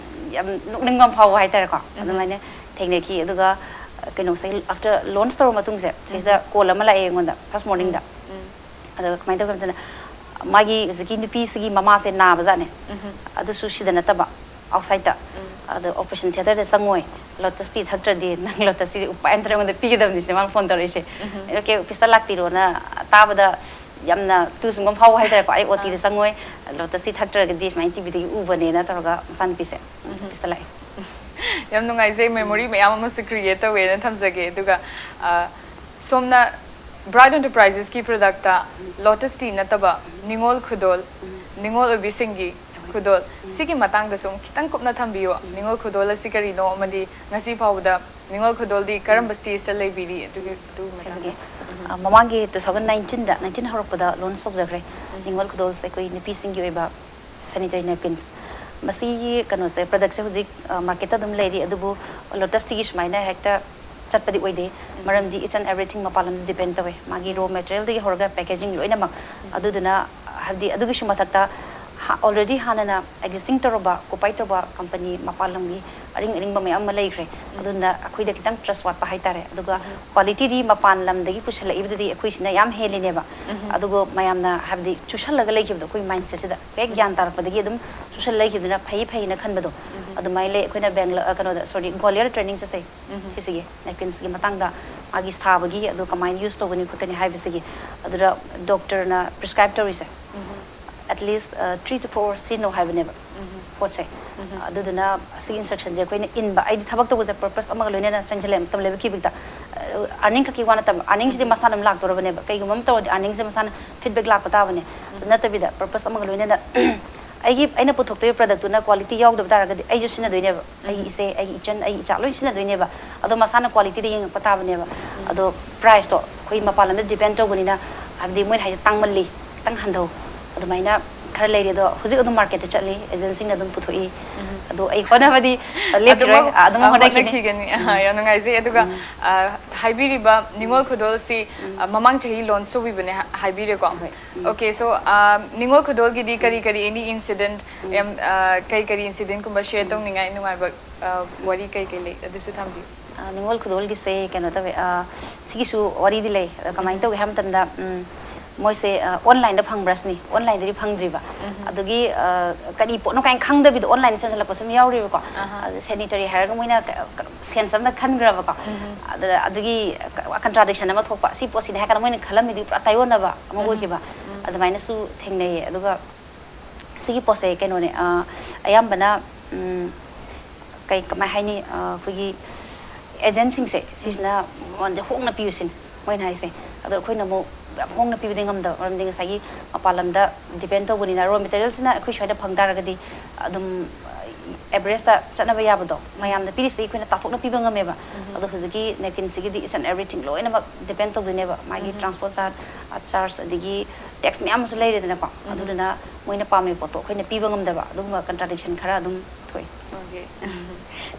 ꯌꯥꯝ ꯅꯣꯛꯅꯤꯡꯕ ꯑꯃ ꯐꯥꯎꯕ ꯍꯥꯏꯇꯥꯔꯦꯀꯣ꯫ ꯎꯝ꯫ ꯑꯗꯨꯃꯥꯏꯅ ꯊꯦꯡꯅꯈꯤ꯫ ꯑꯗꯨꯒ, ꯑ, ꯀꯩꯅꯣꯁꯦ, after launch ꯇꯧꯔ ꯃꯇꯨꯡꯁꯦ, ꯁꯤꯁꯤꯗ call ꯑꯃ ꯂꯥꯛꯑꯦ ꯑꯩꯉꯣꯟꯗ first morningꯗ꯫ ꯑꯗꯣ ꯀꯃꯥꯏꯅ ꯇꯧꯒꯦ ꯍꯥꯏꯕꯗꯅ, ꯃꯥꯒꯤ ꯍꯧꯖꯤꯛꯀꯤ ꯅꯨꯄꯤꯁꯤꯒꯤ ꯃꯃꯥꯁꯦ ꯅꯥꯕꯖꯥꯠꯅꯦ꯫ ꯑꯗꯨꯁꯨ ꯁꯤꯗ ꯅꯠꯇꯕ, outsideꯇ꯫ ꯑꯗꯣ operation theatreꯗ ꯆꯪꯉꯣꯏ, Lotus tea ꯊꯛꯇ꯭ꯔꯗꯤ ꯅꯪ Lotus teaꯁꯦ ꯎꯄꯥꯏ ꯑꯝꯇ ꯑꯩꯉꯣꯟꯗ ꯄꯤꯒꯗꯕꯅꯤ ꯁꯤꯅꯦ ꯃꯥꯅ phone ꯇꯧꯔꯛꯏꯁꯦ꯫ ꯑꯩꯅ, "Okay, officeꯇ ꯂꯥꯛꯄꯤꯔꯣꯅ" ꯇꯥꯕꯗ ꯌꯥꯝꯅ ꯇꯨ ꯆꯨꯡꯕ ꯑꯃ ꯐꯥꯎꯕ ꯍꯥꯏꯇꯥꯔꯦꯀꯣ꯫ "ꯑꯩ OTꯗ ꯆꯪꯉꯣꯏ, Lotus tea ꯊꯛꯇ꯭ꯔꯒꯗꯤ ꯁꯨꯃꯥꯏꯅ TVꯗꯒꯤ ꯎꯕꯅꯦꯅ" ꯇꯧꯔꯒ ꯃꯆꯥꯅꯨꯄꯤꯁꯦ officeꯇ ꯂꯥꯛꯑꯦ꯫ ꯌꯥꯝ ꯅꯨꯡꯉꯥꯏꯖꯩ, memory ꯃꯌꯥꯝ ꯑꯃꯁꯨ create ꯇꯧꯋꯦꯅ ꯊꯝꯖꯒꯦ꯫ ꯑꯗꯨꯒ ꯑ, ꯁꯣꯝꯅ Bright Enterprisesꯀꯤ productꯇ Lotus tea ꯅꯠꯇꯕ ꯅꯤꯉꯣꯜ ꯈꯨꯗꯣꯜ, ꯅꯤꯉꯣꯜ ꯑꯣꯏꯕꯤꯁꯤꯡꯒꯤ ꯈꯨꯗꯣꯜ, ꯁꯤꯒꯤ ꯃꯇꯥꯡꯗ ꯁꯨꯝ ꯈꯤꯇꯪ ꯀꯨꯞꯅ ꯊꯝꯕꯤꯌꯨ꯫ ꯅꯤꯉꯣꯜ ꯈꯨꯗꯣꯜ ꯑꯁꯤ ꯀꯔꯤꯅꯣ ꯑꯃꯗꯤ ꯉꯁꯤ ꯐꯥꯎꯕꯗ ꯅꯤꯉꯣꯜ ꯈꯨꯗꯣꯜꯗꯤ ꯀꯔꯝꯕ stageꯇ ꯂꯩꯕꯤꯔꯤ? ꯑꯗꯨꯒꯤ, ꯑꯗꯨꯒꯤ ꯃꯇꯥꯡꯗ꯫ ꯍꯥꯏꯖꯒꯦ꯫ ꯑ, ꯃꯃꯥꯡꯒꯤ two thousand nineteenꯗ, nineteen ꯍꯧꯔꯛꯄꯗ launch ꯇꯧꯖꯈ꯭ꯔꯦ꯫ ꯅꯤꯉꯣꯜ ꯈꯨꯗꯣꯜꯁꯦ ꯑꯩꯈꯣꯏ ꯅꯨꯄꯤꯁꯤꯡꯒꯤ ꯑꯣꯏꯕ sanitary napkins꯫ ꯃꯁꯤꯒꯤ ꯀꯩꯅꯣꯁꯦ, productꯁꯦ ꯍꯧꯖꯤꯛ, ꯑ, marketꯇ ꯑꯗꯨꯝ ꯂꯩꯔꯤ, ꯑꯗꯨꯕꯨ Lotus teaꯒꯤ ꯁꯨꯃꯥꯏꯅ ꯍꯦꯛꯇ ꯆꯠꯄꯗꯤ ꯑꯣꯏꯗꯦ꯫ ꯃꯔꯝꯗꯤ each and everything ꯃꯄꯥꯟ ꯂꯝꯗ depend ꯇꯧꯋꯦ, ꯃꯥꯒꯤ raw materialꯗꯒꯤ ꯍꯧꯔꯒ packaging ꯂꯣꯏꯅꯃꯛ꯫ ꯑꯗꯨꯗꯨꯅ ꯍꯥꯏꯕꯗꯤ ꯑꯗꯨꯒꯤꯁꯨ ꯃꯊꯛꯇ ꯍꯥ-, already ꯍꯥꯟꯅꯅ existing ꯇꯧꯔꯕ, occupy ꯇꯧꯕ company ꯃꯄꯥꯟ ꯂꯝꯒꯤ ꯑꯔꯤꯡ ꯑꯔꯤꯡꯕ ꯃꯌꯥꯝ ꯑꯃ ꯂꯩꯈ꯭ꯔꯦ꯫ ꯑꯗꯨꯅ ꯑꯩꯈꯣꯏꯗ ꯈꯤꯇꯪ trust ꯋꯥꯠꯄ ꯍꯥꯏꯇꯥꯔꯦ꯫ ꯑꯗꯨꯒ qualityꯗꯤ ꯃꯄꯥꯟ ꯂꯝꯗꯒꯤ ꯄꯨꯁꯤꯜꯂꯛꯏꯕꯗꯨꯗꯤ ꯑꯩꯈꯣꯏꯁꯤꯅ ꯌꯥꯝ ꯍꯦꯜꯂꯤꯅꯦꯕ꯫ ꯑꯗꯨꯒ ꯃꯌꯥꯝꯅ ꯍꯥꯏꯕꯗꯤ ꯆꯨꯁꯜꯂꯒ ꯂꯩꯈꯤꯕꯗꯣ ꯑꯩꯈꯣꯏ mindsetꯁꯤꯗ ꯍꯦꯛ ꯒ꯭ꯌꯥꯟ ꯇꯥꯔꯛꯄꯗꯒꯤ ꯑꯗꯨꯝ ꯆꯨꯁꯜꯂ ꯂꯩꯈꯤꯕꯗꯨꯅ ꯐꯩ ꯐꯩꯅ ꯈꯟꯕꯗꯣ꯫ ꯑꯗꯨꯃꯥꯏꯅ ꯂꯩ꯫ ꯑꯩꯈꯣꯏꯅ ꯕꯦꯡꯒ꯭ꯂꯣꯔ, ꯀꯩꯅꯣꯗ, sorry, ꯒ꯭ꯋꯥꯂꯤꯌꯔ training ꯆꯠꯆꯩ꯫ ꯁꯤꯁꯤꯒꯤ napkinsꯀꯤ ꯃꯇꯥꯡꯗ, ꯃꯥꯒꯤ ꯁꯥꯕꯒꯤ, ꯑꯗꯨ ꯀꯃꯥꯏꯅ use ꯇꯧꯒꯅꯤ ꯈꯣꯠꯀꯅꯤ ꯍꯥꯏꯕꯁꯤꯒꯤ꯫ ꯑꯗꯨꯗ doctorꯅ prescribe ꯇꯧꯔꯤꯁꯦ, at least, ꯑ, three to four hours ꯁꯤꯖꯤꯟꯅꯧ ꯍꯥꯏꯕꯅꯦꯕ ꯄꯣꯠꯁꯦ꯫ ꯑꯗꯨꯗꯨꯅ ꯁꯤꯒꯤ instructionꯁꯦ ꯑꯩꯈꯣꯏꯅ ꯏꯟꯕ, ꯑꯩꯗꯤ ꯊꯕꯛ ꯇꯧꯕꯁꯦ purpose ꯑꯃꯒ ꯂꯣꯏꯅꯅ ꯆꯪꯁꯤꯜꯂꯦ, ꯃꯇꯝ ꯂꯩꯕ ꯈꯤꯕꯤꯛꯇ꯫ ꯑ, earning ꯈꯛꯀꯤ ꯋꯥ ꯅꯠꯇꯕ, earningꯁꯤꯗꯤ ꯃꯁꯥꯅ ꯑꯗꯨꯝ ꯂꯥꯛꯇꯧꯔꯕꯅꯦꯕ, ꯀꯩꯒꯨꯝꯕ ꯑꯃ ꯇꯧꯔꯗꯤ earningꯁꯦ ꯃꯁꯥꯅ feedback ꯂꯥꯛꯄ ꯇꯥꯕꯅꯦ꯫ ꯑꯗꯨ ꯅꯠꯇꯕꯤꯗ purpose ꯑꯃꯒ ꯂꯣꯏꯅꯅ ꯑꯩꯒꯤ, ꯑꯩꯅ ꯄꯨꯊꯣꯛꯇꯣꯏꯕ productꯇꯨꯅ quality ꯌꯥꯎꯗꯕ ꯇꯥꯔꯒꯗꯤ ꯑꯩꯁꯨ ꯁꯤꯖꯤꯟꯅꯗꯣꯏꯅꯦꯕ, ꯑꯩꯒꯤ ꯏꯆꯦ, ꯑꯩꯒꯤ ꯏꯆꯟ, ꯑꯩꯒꯤ ꯏꯆꯥ ꯂꯣꯏ ꯁꯤꯖꯤꯟꯅꯗꯣꯏꯅꯦꯕ꯫ ꯑꯗꯣ ꯃꯁꯥꯅ qualityꯗ ꯌꯦꯡꯉꯛꯄ ꯇꯥꯕꯅꯦꯕ꯫ ꯑꯗꯣ priceꯇꯣ ꯑꯩꯈꯣꯏ ꯃꯄꯥꯟ ꯂꯝꯗ depend ꯇꯧꯕꯅꯤꯅ, ꯍꯥꯏꯕꯗꯤ ꯃꯣꯏꯅ ꯍꯥꯏꯁꯦ ꯇꯥꯡꯃꯜꯂꯤ, ꯈꯤꯇꯪ ꯍꯟꯊꯧ, ꯑꯗꯨꯃꯥꯏꯅ ꯈꯔ ꯂꯩꯔꯤ, ꯑꯗꯣ ꯍꯧꯖꯤꯛ ꯑꯗꯨꯝ ꯃꯥꯔꯀꯦꯠꯇ ꯆꯠꯂꯤ, ꯑꯦꯖꯦꯟꯁꯤꯡꯅ ꯑꯗꯨꯝ ꯄꯨꯊꯣꯛꯏ꯫ ꯑꯗꯣ ꯑꯩ ꯍꯣꯠꯅꯕꯗꯤ ꯂꯦꯞꯈꯤꯔꯣꯏ, ꯑꯗꯨꯃꯛ, ꯑꯗꯨꯝ ꯑ, ꯍꯣꯠꯅꯈꯤꯅꯤ꯫ ꯍꯣꯠꯅꯈꯤꯒꯅꯤ꯫ ꯑ, ꯌꯥꯝ ꯅꯨꯡꯉꯥꯏꯖꯩ꯫ ꯑꯗꯨꯒ, ꯑ, ꯍꯥꯏꯕꯤꯔꯤꯕ ꯅꯤꯉꯣꯜ ꯈꯨꯗꯣꯜꯁꯤ, ꯑ, ꯃꯃꯥꯡ ꯆꯍꯤ ꯂꯣꯟꯆ ꯇꯧꯕꯤꯕꯅꯦ ꯍꯥ-, ꯍꯥꯏꯕꯤꯔꯦꯀꯣ꯫ ꯍꯣꯏ꯫ ꯎꯝ꯫ ꯑꯣꯀꯦ, ꯁꯣ, ꯑ, ꯅꯤꯉꯣꯜ ꯈꯨꯗꯣꯜꯒꯤꯗꯤ ꯀꯔꯤ ꯀꯔꯤ, ꯑꯦꯅꯤ ꯏꯟꯁꯤꯗꯦꯟꯠ, ꯎꯝ꯫ ꯌꯥꯝ, ꯑ, ꯀꯔꯤ ꯀꯔꯤ ꯏꯟꯁꯤꯗꯦꯟꯠꯀꯨꯝꯕ ꯁꯤꯌꯔ ꯎꯝ꯫ ꯇꯧꯅꯤꯡꯉꯥꯏ ꯅꯨꯡꯉꯥꯏꯕ, ꯑ, ꯋꯥꯔꯤ ꯀꯔꯤ ꯀꯔꯤ ꯂꯩ? ꯑꯗꯨꯁꯨ ꯊꯝꯕꯤꯌꯨ꯫ ꯑ, ꯅꯤꯉꯣꯜ ꯈꯨꯗꯣꯜꯒꯤꯁꯦ ꯀꯩꯅꯣ ꯇꯧꯋꯦ, ꯑ, ꯁꯤꯒꯤꯁꯨ ꯋꯥꯔꯤꯗꯤ ꯂꯩ꯫ ꯑꯗ ꯀꯃꯥꯏꯅ ꯎꯝ꯫ ꯇꯧꯒꯦ ꯍꯥꯏꯕ ꯃꯇꯝꯗ, ꯎꯝ, ꯃꯣꯏꯁꯦ, ꯑ, ꯑꯣꯟꯂꯥꯏꯟꯗ ꯐꯪꯕ꯭ꯔꯥ ꯁꯤꯅꯤ, ꯑꯣꯟꯂꯥꯏꯟꯗꯗꯤ ꯐꯪꯗ꯭ꯔꯤꯕ꯫ ꯎꯝ꯫ ꯑꯗꯨꯒꯤ, ꯑ, ꯀꯔꯤ ꯄꯣꯠꯅꯣ ꯀꯥꯏꯅ ꯈꯪꯗꯕꯤꯗ ꯑꯣꯟꯂꯥꯏꯟꯗ ꯆꯦꯟꯁꯤꯜꯂꯛꯄꯁꯨ ꯑꯗꯨꯝ ꯌꯥꯎꯔꯤꯕꯀꯣ꯫ ꯑꯍꯥ꯫ ꯑꯗ ꯁꯦꯅꯤꯇꯔꯤ ꯍꯥꯏꯔꯒ ꯃꯣꯏꯅ ꯀ-, ꯀ-, ꯁꯦꯟꯁ ꯑꯃꯗ ꯈꯟꯈ꯭ꯔꯕꯀꯣ꯫ ꯎꯝ꯫ ꯑꯗ ꯑꯗꯨꯒꯤ ꯀꯟꯇ꯭ꯔꯥꯗꯤꯛꯁꯟ ꯑꯃ ꯊꯣꯛꯄ, ꯁꯤ ꯄꯣꯠꯁꯤꯗꯤ ꯍꯥꯏ ꯀꯥꯟꯗ ꯃꯣꯏꯅ ꯈꯜꯂꯝꯃꯤꯗꯨꯒꯤ ꯄꯨꯔꯥ ꯇꯥꯏꯑꯣꯟꯅꯕ ꯑꯃ ꯎꯝ꯫ ꯑꯣꯏꯈꯤꯕ꯫ ꯎꯝ꯫ ꯑꯗꯨꯃꯥꯏꯅꯁꯨ ꯊꯦꯡꯅꯩꯌꯦ꯫ ꯑꯗꯨꯒ ꯁꯤꯒꯤ ꯄꯣꯠꯁꯦ ꯀꯩꯅꯣꯅꯦ, ꯑ, ꯑꯌꯥꯝꯕꯅ, ꯎꯝ, ꯀꯩ, ꯀꯃꯥꯏ ꯍꯥꯏꯅꯤ, ꯑ, ꯑꯩꯈꯣꯏꯒꯤ ꯑꯦꯖꯦꯟꯁꯤꯡꯁꯦ, ꯎꯝ꯫ ꯁꯤꯁꯤꯅ ꯃꯃꯜꯁꯦ ꯍꯣꯡꯅ ꯄꯤꯌꯨ ꯁꯤꯅꯤ ꯃꯣꯏꯅ ꯍꯥꯏꯁꯦ꯫ ꯑꯗꯣ ꯑꯩꯈꯣꯏꯅ ꯑꯃꯨꯛ ꯌꯥꯝ ꯍꯣꯡꯅ ꯄꯤꯕꯗꯤ ꯉꯝꯗꯕ, ꯃꯔꯝꯗꯤ ꯉꯁꯥꯏꯒꯤ ꯃꯄꯥꯟ ꯂꯝꯗ ꯗꯤꯄꯦꯟ ꯇꯧꯕꯅꯤꯅ, ꯔꯣ ꯃꯦꯇꯔꯤꯌꯦꯜꯁꯤꯅ ꯑꯩꯈꯣꯏ ꯁ꯭ꯋꯥꯏꯗ ꯐꯪ ꯇꯥꯔꯒꯗꯤ ꯑꯗꯨꯝ, ꯑ, ꯑꯦꯚꯔꯦꯖꯇ ꯆꯠꯅꯕ ꯌꯥꯕꯗꯣ, ꯎꯝ꯫ ꯃꯌꯥꯝꯅ ꯄꯤꯔꯤꯁꯤꯗ ꯑꯩꯈꯣꯏꯅ ꯇꯥꯊꯣꯛꯅ ꯄꯤꯕ ꯉꯝꯃꯦꯕ꯫ ꯎꯝ꯫ ꯑꯗꯣ ꯍꯧꯖꯤꯛꯀꯤ ꯅꯦꯞꯀꯤꯟꯁꯤꯒꯤꯗꯤ each and everything ꯂꯣꯏꯅꯃꯛ ꯗꯤꯄꯦꯟ ꯇꯧꯗꯣꯏꯅꯦꯕ, ꯃꯥꯒꯤ ꯎꯝ꯫ ꯇ꯭ꯔꯥꯟꯁꯄꯣꯔꯠ ꯆꯥꯔꯖ, ꯑ, ꯆꯥꯔꯖ, ꯑꯗꯒꯤ ꯇꯦꯛꯁ ꯃꯌꯥꯝ ꯑꯃꯁꯨ ꯂꯩꯔꯦꯗꯅꯀꯣ꯫ ꯎꯝ꯫ ꯑꯗꯨꯗꯨꯅ ꯃꯣꯏꯅ ꯄꯥꯝꯃꯤꯕ ꯄꯣꯠꯇꯣ ꯑꯩꯈꯣꯏꯅ ꯄꯤꯕ ꯉꯝꯗꯕ, ꯑꯗꯨꯒꯨꯝꯕ ꯀꯟꯇ꯭ꯔꯥꯗꯤꯛꯁꯟ ꯈꯔ ꯑꯗꯨꯝ ꯊꯣꯛꯑꯦ꯫ ꯑꯣꯀꯦ꯫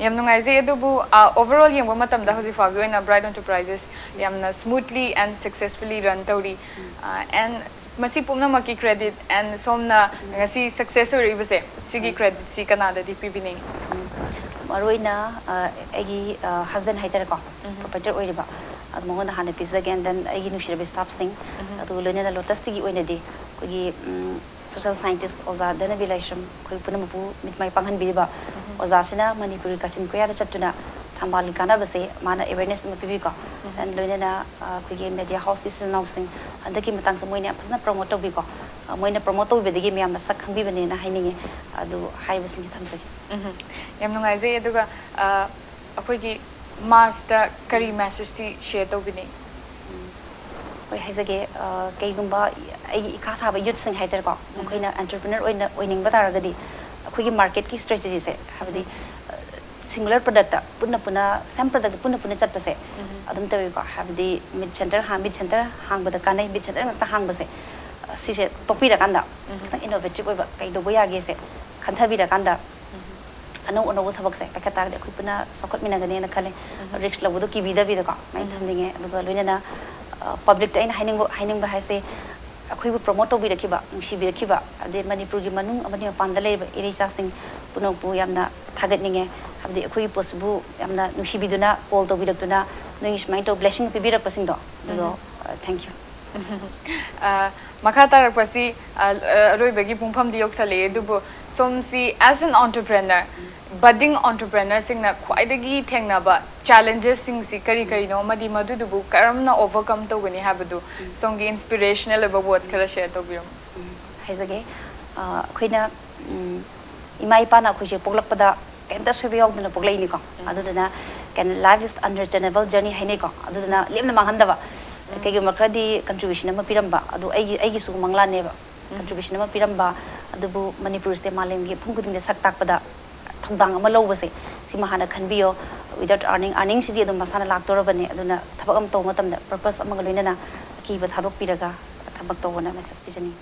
ꯌꯥꯝ ꯅꯨꯡꯉꯥꯏꯖꯩ꯫ ꯑꯗꯨꯕꯨ, ꯑ, overall ꯌꯦꯡꯕ ꯃꯇꯝꯗ ꯍꯧꯖꯤꯛ ꯐꯥꯎꯒꯤ ꯑꯣꯏꯅ Bright Enterprises ꯌꯥꯝꯅ smoothly and successfully run ꯇꯧꯔꯤ꯫ ꯎꯝ꯫ ꯑ, and ꯃꯁꯤ ꯄꯨꯝꯅꯃꯛꯀꯤ credit and ꯁꯣꯝꯅ ꯎꯝ꯫ ꯉꯁꯤ success ꯑꯣꯏꯔꯛꯏꯕꯁꯦ, ꯁꯤꯒꯤ ꯎꯝ꯫ creditꯁꯤ ꯀꯅꯥꯗꯗꯤ ꯄꯤꯕꯤꯅꯤꯡꯉꯤ? ꯎꯝ꯫ ꯃꯔꯨꯑꯣꯏꯅ, ꯑ, ꯑꯩꯒꯤ, ꯑ, husband ꯍꯥꯏꯇꯥꯔꯦꯀꯣ, ꯎꯝ꯫ proprietor ꯑꯣꯏꯔꯤꯕ, ꯑꯗꯨ ꯃꯉꯣꯟꯗ ꯍꯥꯟꯅ ꯄꯤꯖꯒꯦ, and then ꯑꯩꯒꯤ ꯅꯨꯡꯁꯤꯔꯕ staffꯁꯤꯡ, ꯎꯝ꯫ ꯑꯗꯨꯒ ꯂꯣꯏꯅꯅ Lotusꯇꯒꯤ ꯑꯣꯏꯅꯗꯤ ꯑꯩꯈꯣꯏꯒꯤ, ꯎꯝ, social scientist ꯑꯣꯖꯥ ꯙꯅꯕꯤꯔ ꯂꯥꯏꯁ꯭ꯔꯝ, ꯑꯩꯈꯣꯏ ꯄꯨꯝꯅꯃꯛꯄꯨ ꯃꯤꯠ ꯃꯥꯏ ꯄꯥꯡꯍꯟꯕꯤꯔꯤꯕ ꯎꯝ꯫ ꯑꯣꯖꯥꯁꯤꯅ ꯃꯅꯤꯄꯨꯔꯒꯤ ꯀꯥꯆꯤꯟ ꯀꯣꯌꯥꯗ ꯆꯠꯇꯨꯅ ꯊꯝꯕꯥꯜꯒꯤ ꯀꯥꯟꯅꯕꯁꯦ ꯃꯥꯅ awareness ꯑꯃ ꯄꯤꯕꯤꯀꯣ꯫ ꯎꯝ꯫ And ꯂꯣꯏꯅꯅ, ꯑ, ꯑꯩꯈꯣꯏꯒꯤ media houseꯀꯤ ꯏꯆꯤꯜ ꯏꯅꯥꯎꯁꯤꯡ ꯍꯟꯗꯛꯀꯤ ꯃꯇꯥꯡꯁꯦ ꯃꯣꯏꯅ ꯌꯥꯝ ꯐꯖꯅ promote ꯇꯧꯕꯤꯀꯣ꯫ ꯑ, ꯃꯣꯏꯅ promote ꯇꯧꯕꯤꯕꯗꯒꯤ ꯃꯌꯥꯝꯅ ꯁꯛ ꯈꯪꯕꯤꯕꯅꯦꯅ ꯍꯥꯏꯅꯤꯡꯉꯦ꯫ ꯑꯗꯨ ꯍꯥꯏꯔꯤꯕꯁꯤꯡꯁꯦ ꯊꯝꯖꯒꯦ꯫ ꯎꯝ꯫ ꯌꯥꯝ ꯅꯨꯡꯉꯥꯏꯖꯩ꯫ ꯑꯗꯨꯒ, ꯑ, ꯑꯩꯈꯣꯏꯒꯤ massꯇ ꯀꯔꯤ ꯎꯝ꯫ messageꯇꯤ share ꯇꯧꯕꯤꯅꯤꯡꯉꯤ? ꯎꯝ꯫ ꯍꯣꯏ, ꯍꯥꯏꯖꯒꯦ꯫ ꯑ, ꯀꯩꯒꯨꯝꯕ ꯑꯩꯒꯤ ꯏꯈꯥ ꯊꯥꯕ youthꯁꯤꯡ ꯍꯥꯏꯇꯥꯔꯦꯀꯣ, ꯎꯝ꯫ ꯃꯈꯣꯏꯅ entrepreneur ꯑꯣꯏꯅ ꯑꯣꯏꯅꯤꯡꯕ ꯇꯥꯔꯒꯗꯤ ꯑꯩꯈꯣꯏꯒꯤ marketꯀꯤ strategyꯁꯦ, ꯍꯥꯏꯕꯗꯤ, ꯎꯝ꯫ ꯑ, singular productꯇ ꯄꯨꯟꯅ ꯄꯨꯟꯅ, same productꯇ ꯄꯨꯟꯅ ꯄꯨꯟꯅ ꯆꯠꯄꯁꯦ ꯎꯝ꯫ ꯑꯗꯨꯝ ꯇꯧꯏꯀꯣ꯫ ꯍꯥꯏꯕꯗꯤ meat centre ꯍꯥꯡ-, meat centre ꯍꯥꯡꯕꯗ ꯀꯥꯟꯅꯩ, meat centre ꯉꯥꯛꯇ ꯍꯥꯡꯕꯁꯦ꯫ ꯑ, ꯁꯤꯁꯦ ꯇꯣꯛꯄꯤꯔꯀꯥꯟꯗ ꯈꯤꯇꯪ ꯏꯅꯣꯚꯦꯇꯤꯚ ꯑꯣꯏꯕ ꯀꯩꯗꯧꯕ ꯌꯥꯒꯦꯁꯦ ꯈꯟꯊꯕꯤꯔꯀꯥꯟꯗ ꯑꯅꯧ ꯑꯅꯧꯕ ꯊꯕꯛꯁꯦ ꯄꯥꯏꯈꯠ ꯇꯥꯔꯒꯗꯤ ꯑꯩꯈꯣꯏ ꯄꯨꯟꯅ ꯆꯥꯎꯈꯠꯃꯤꯟꯅꯒꯅꯦꯅ ꯈꯜꯂꯦ꯫ ꯔꯤꯁꯛ ꯂꯧꯕꯗꯣ ꯀꯤꯕꯤꯗꯕꯤꯗꯀꯣ ꯑꯗꯨꯃꯥꯏꯅ ꯊꯝꯅꯤꯡꯉꯦ꯫ ꯑꯗꯨꯒ ꯂꯣꯏꯅꯅ ꯄꯕ꯭ꯂꯤꯛꯇ ꯑꯩꯅ ꯍꯥꯏꯅꯤꯡꯕ ꯍꯥꯏꯅꯤꯡꯕ ꯍꯥꯏꯁꯦ, ꯑꯩꯈꯣꯏꯕꯨ ꯄ꯭ꯔꯣꯃꯣꯠ ꯇꯧꯕꯤꯔꯛꯈꯤꯕ, ꯅꯨꯡꯁꯤꯕꯤꯔꯛꯈꯤꯕ, ꯑꯗꯩ ꯃꯅꯤꯄꯨꯔꯒꯤ ꯃꯅꯨꯡ ꯑꯃꯗꯤ ꯃꯄꯥꯟꯗ ꯂꯩꯔꯤꯕ ꯏꯔꯩ ꯏꯆꯥꯁꯤꯡ ꯄꯨꯝꯅꯃꯛꯄꯨ ꯌꯥꯝꯅ ꯊꯥꯒꯠꯅꯤꯡꯉꯦ꯫ ꯍꯥꯏꯕꯗꯤ ꯑꯩꯈꯣꯏꯒꯤ ꯄꯣꯠꯁꯤꯕꯨ ꯌꯥꯝꯅ ꯅꯨꯡꯁꯤꯕꯤꯗꯨꯅ ꯀꯣꯜ ꯇꯧꯕꯤꯔꯛꯇꯨꯅ ꯅꯣꯏꯒꯤ ꯁꯨꯃꯥꯏꯅ ꯇꯧ ꯕ꯭ꯂꯦꯁꯤꯡ ꯄꯤꯕꯤꯔꯛꯄꯁꯤꯡꯗꯣ ꯑꯗꯨꯗꯣ, thank you꯫ ꯑ, ꯃꯈꯥ ꯇꯥꯔꯛꯄꯁꯤ, ꯑ, ꯑ, ꯑꯔꯣꯏꯕꯒꯤ ꯄꯨꯡꯐꯝꯗꯤ ꯌꯧꯁꯜꯂꯛꯑꯦ, ꯑꯗꯨꯕꯨ ꯁꯣꯝꯁꯤ as an entrepreneur, budding entrepreneurꯁꯤꯡꯅ ꯈ꯭ꯋꯥꯏꯗꯒꯤ ꯊꯦꯡꯅꯕ challengesꯁꯤꯡꯁꯤ ꯀꯔꯤ ꯀꯔꯤꯅꯣ ꯑꯃꯗꯤ ꯃꯗꯨꯗꯨꯕꯨ ꯀꯔꯝꯅ overcome ꯇꯧꯒꯅꯤ ꯍꯥꯏꯕꯗꯨ ꯁꯣꯝꯒꯤ inspirational ꯑꯣꯏꯕ words ꯈꯔ share ꯇꯧꯕꯤꯔꯝꯃꯨ꯫ ꯎꯝ, ꯍꯥꯏꯖꯒꯦ꯫ ꯑ, ꯑꯩꯈꯣꯏꯅ, ꯎꯝ, ꯏꯃꯥ ꯏꯄꯥꯅ ꯑꯩꯈꯣꯏꯁꯦ ꯄꯣꯛꯂꯛꯄꯗ ꯀꯩꯝꯇ ꯑꯁꯣꯏꯕ ꯌꯥꯎꯗꯅ ꯄꯣꯛꯂꯛꯏꯅꯤꯀꯣ꯫ ꯑꯗꯨꯗꯨꯅ ꯀꯩꯅꯣ, life is unreturnable journey ꯍꯥꯏꯅꯩꯀꯣ꯫ ꯑꯗꯨꯗꯨꯅ ꯂꯦꯝꯅ ꯃꯥꯡꯍꯟꯗꯕ, ꯀꯩꯒꯨꯝꯕ ꯈꯔꯗꯤ contribution ꯑꯃ ꯄꯤꯔꯝꯕ, ꯑꯗꯨ ꯑꯩꯒꯤ, ꯑꯩꯒꯤꯁꯨ ꯃꯪꯂꯥꯟꯅꯦꯕ꯫ Contribution ꯑꯃ ꯄꯤꯔꯝꯕ, ꯑꯗꯨꯕꯨ ꯃꯅꯤꯄꯨꯔꯁꯦ ꯃꯥꯂꯦꯝꯒꯤ ꯃꯐꯝ ꯈꯨꯗꯤꯡꯗ ꯁꯛ ꯇꯥꯛꯄꯗ ꯊꯧꯗꯥꯡ ꯑꯃ ꯂꯧꯕꯁꯦ, ꯁꯤꯃ ꯍꯥꯟꯅ ꯈꯟꯕꯤꯌꯣ꯫ Without earning, earningꯁꯤꯗꯤ ꯑꯗꯨꯝ ꯃꯁꯥꯅ ꯂꯥꯛꯇꯣꯔꯕꯅꯦ꯫ ꯑꯗꯨꯅ ꯊꯕꯛ ꯑꯃ ꯇꯧꯕ ꯃꯇꯝꯗ purpose ꯑꯃꯒ ꯂꯣꯏꯅꯅ ꯑꯀꯤꯕ ꯊꯥꯗꯣꯛꯄꯤꯔꯒ ꯊꯕꯛ ꯇꯧꯕꯅ message ꯄꯤꯖꯅꯤꯡꯉꯤ꯫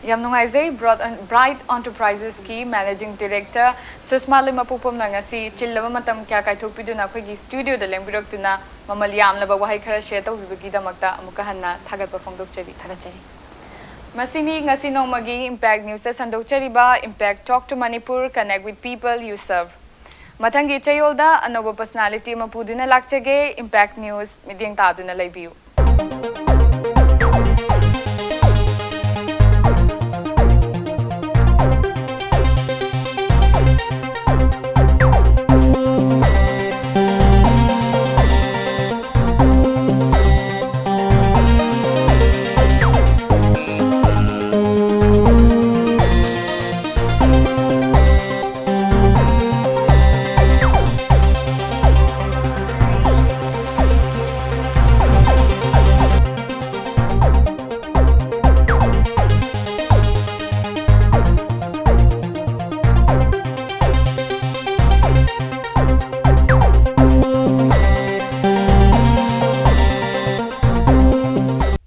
ꯌꯥꯝ ꯅꯨꯡꯉꯥꯏꯖꯩ꯫ Broad, Bright Enterprisesꯀꯤ Managing Director ꯁꯨꯁꯃꯥ ꯂꯩꯃꯄꯣꯛꯄꯝꯅ ꯉꯁꯤ ꯆꯤꯜꯂꯕ ꯃꯇꯝ ꯀꯌꯥ ꯀꯥꯏꯊꯣꯛꯄꯤꯗꯨꯅ ꯑꯩꯈꯣꯏꯒꯤ studioꯗ ꯂꯦꯡꯕꯤꯔꯛꯇꯨꯅ ꯃꯃꯜ ꯌꯥꯝꯂꯕ ꯋꯥꯍꯩ ꯈꯔ share ꯇꯧꯕꯤꯕꯒꯤꯗꯃꯛꯇ ꯑꯃꯨꯛꯀ ꯍꯟꯅ ꯊꯥꯒꯠꯄ ꯐꯣꯡꯗꯣꯛꯆꯔꯤ꯫ ꯊꯥꯒꯠꯆꯔꯤ꯫ ꯃꯁꯤꯅꯤ ꯉꯁꯤ ꯅꯣꯡꯃꯒꯤ Impact Newsꯇ ꯁꯟꯗꯣꯛꯆꯔꯤꯕ Impact Talk to Manipur, Connect with People you serve꯫ ꯃꯊꯪꯒꯤ ꯆꯌꯣꯜꯗ ꯑꯅꯧꯕ personality ꯑꯃ ꯄꯨꯗꯨꯅ ꯂꯥꯛꯆꯒꯦ꯫ Impact News ꯃꯤꯠꯌꯦꯡ ꯇꯥꯗꯨꯅ ꯂꯩꯕꯤꯌꯨ꯫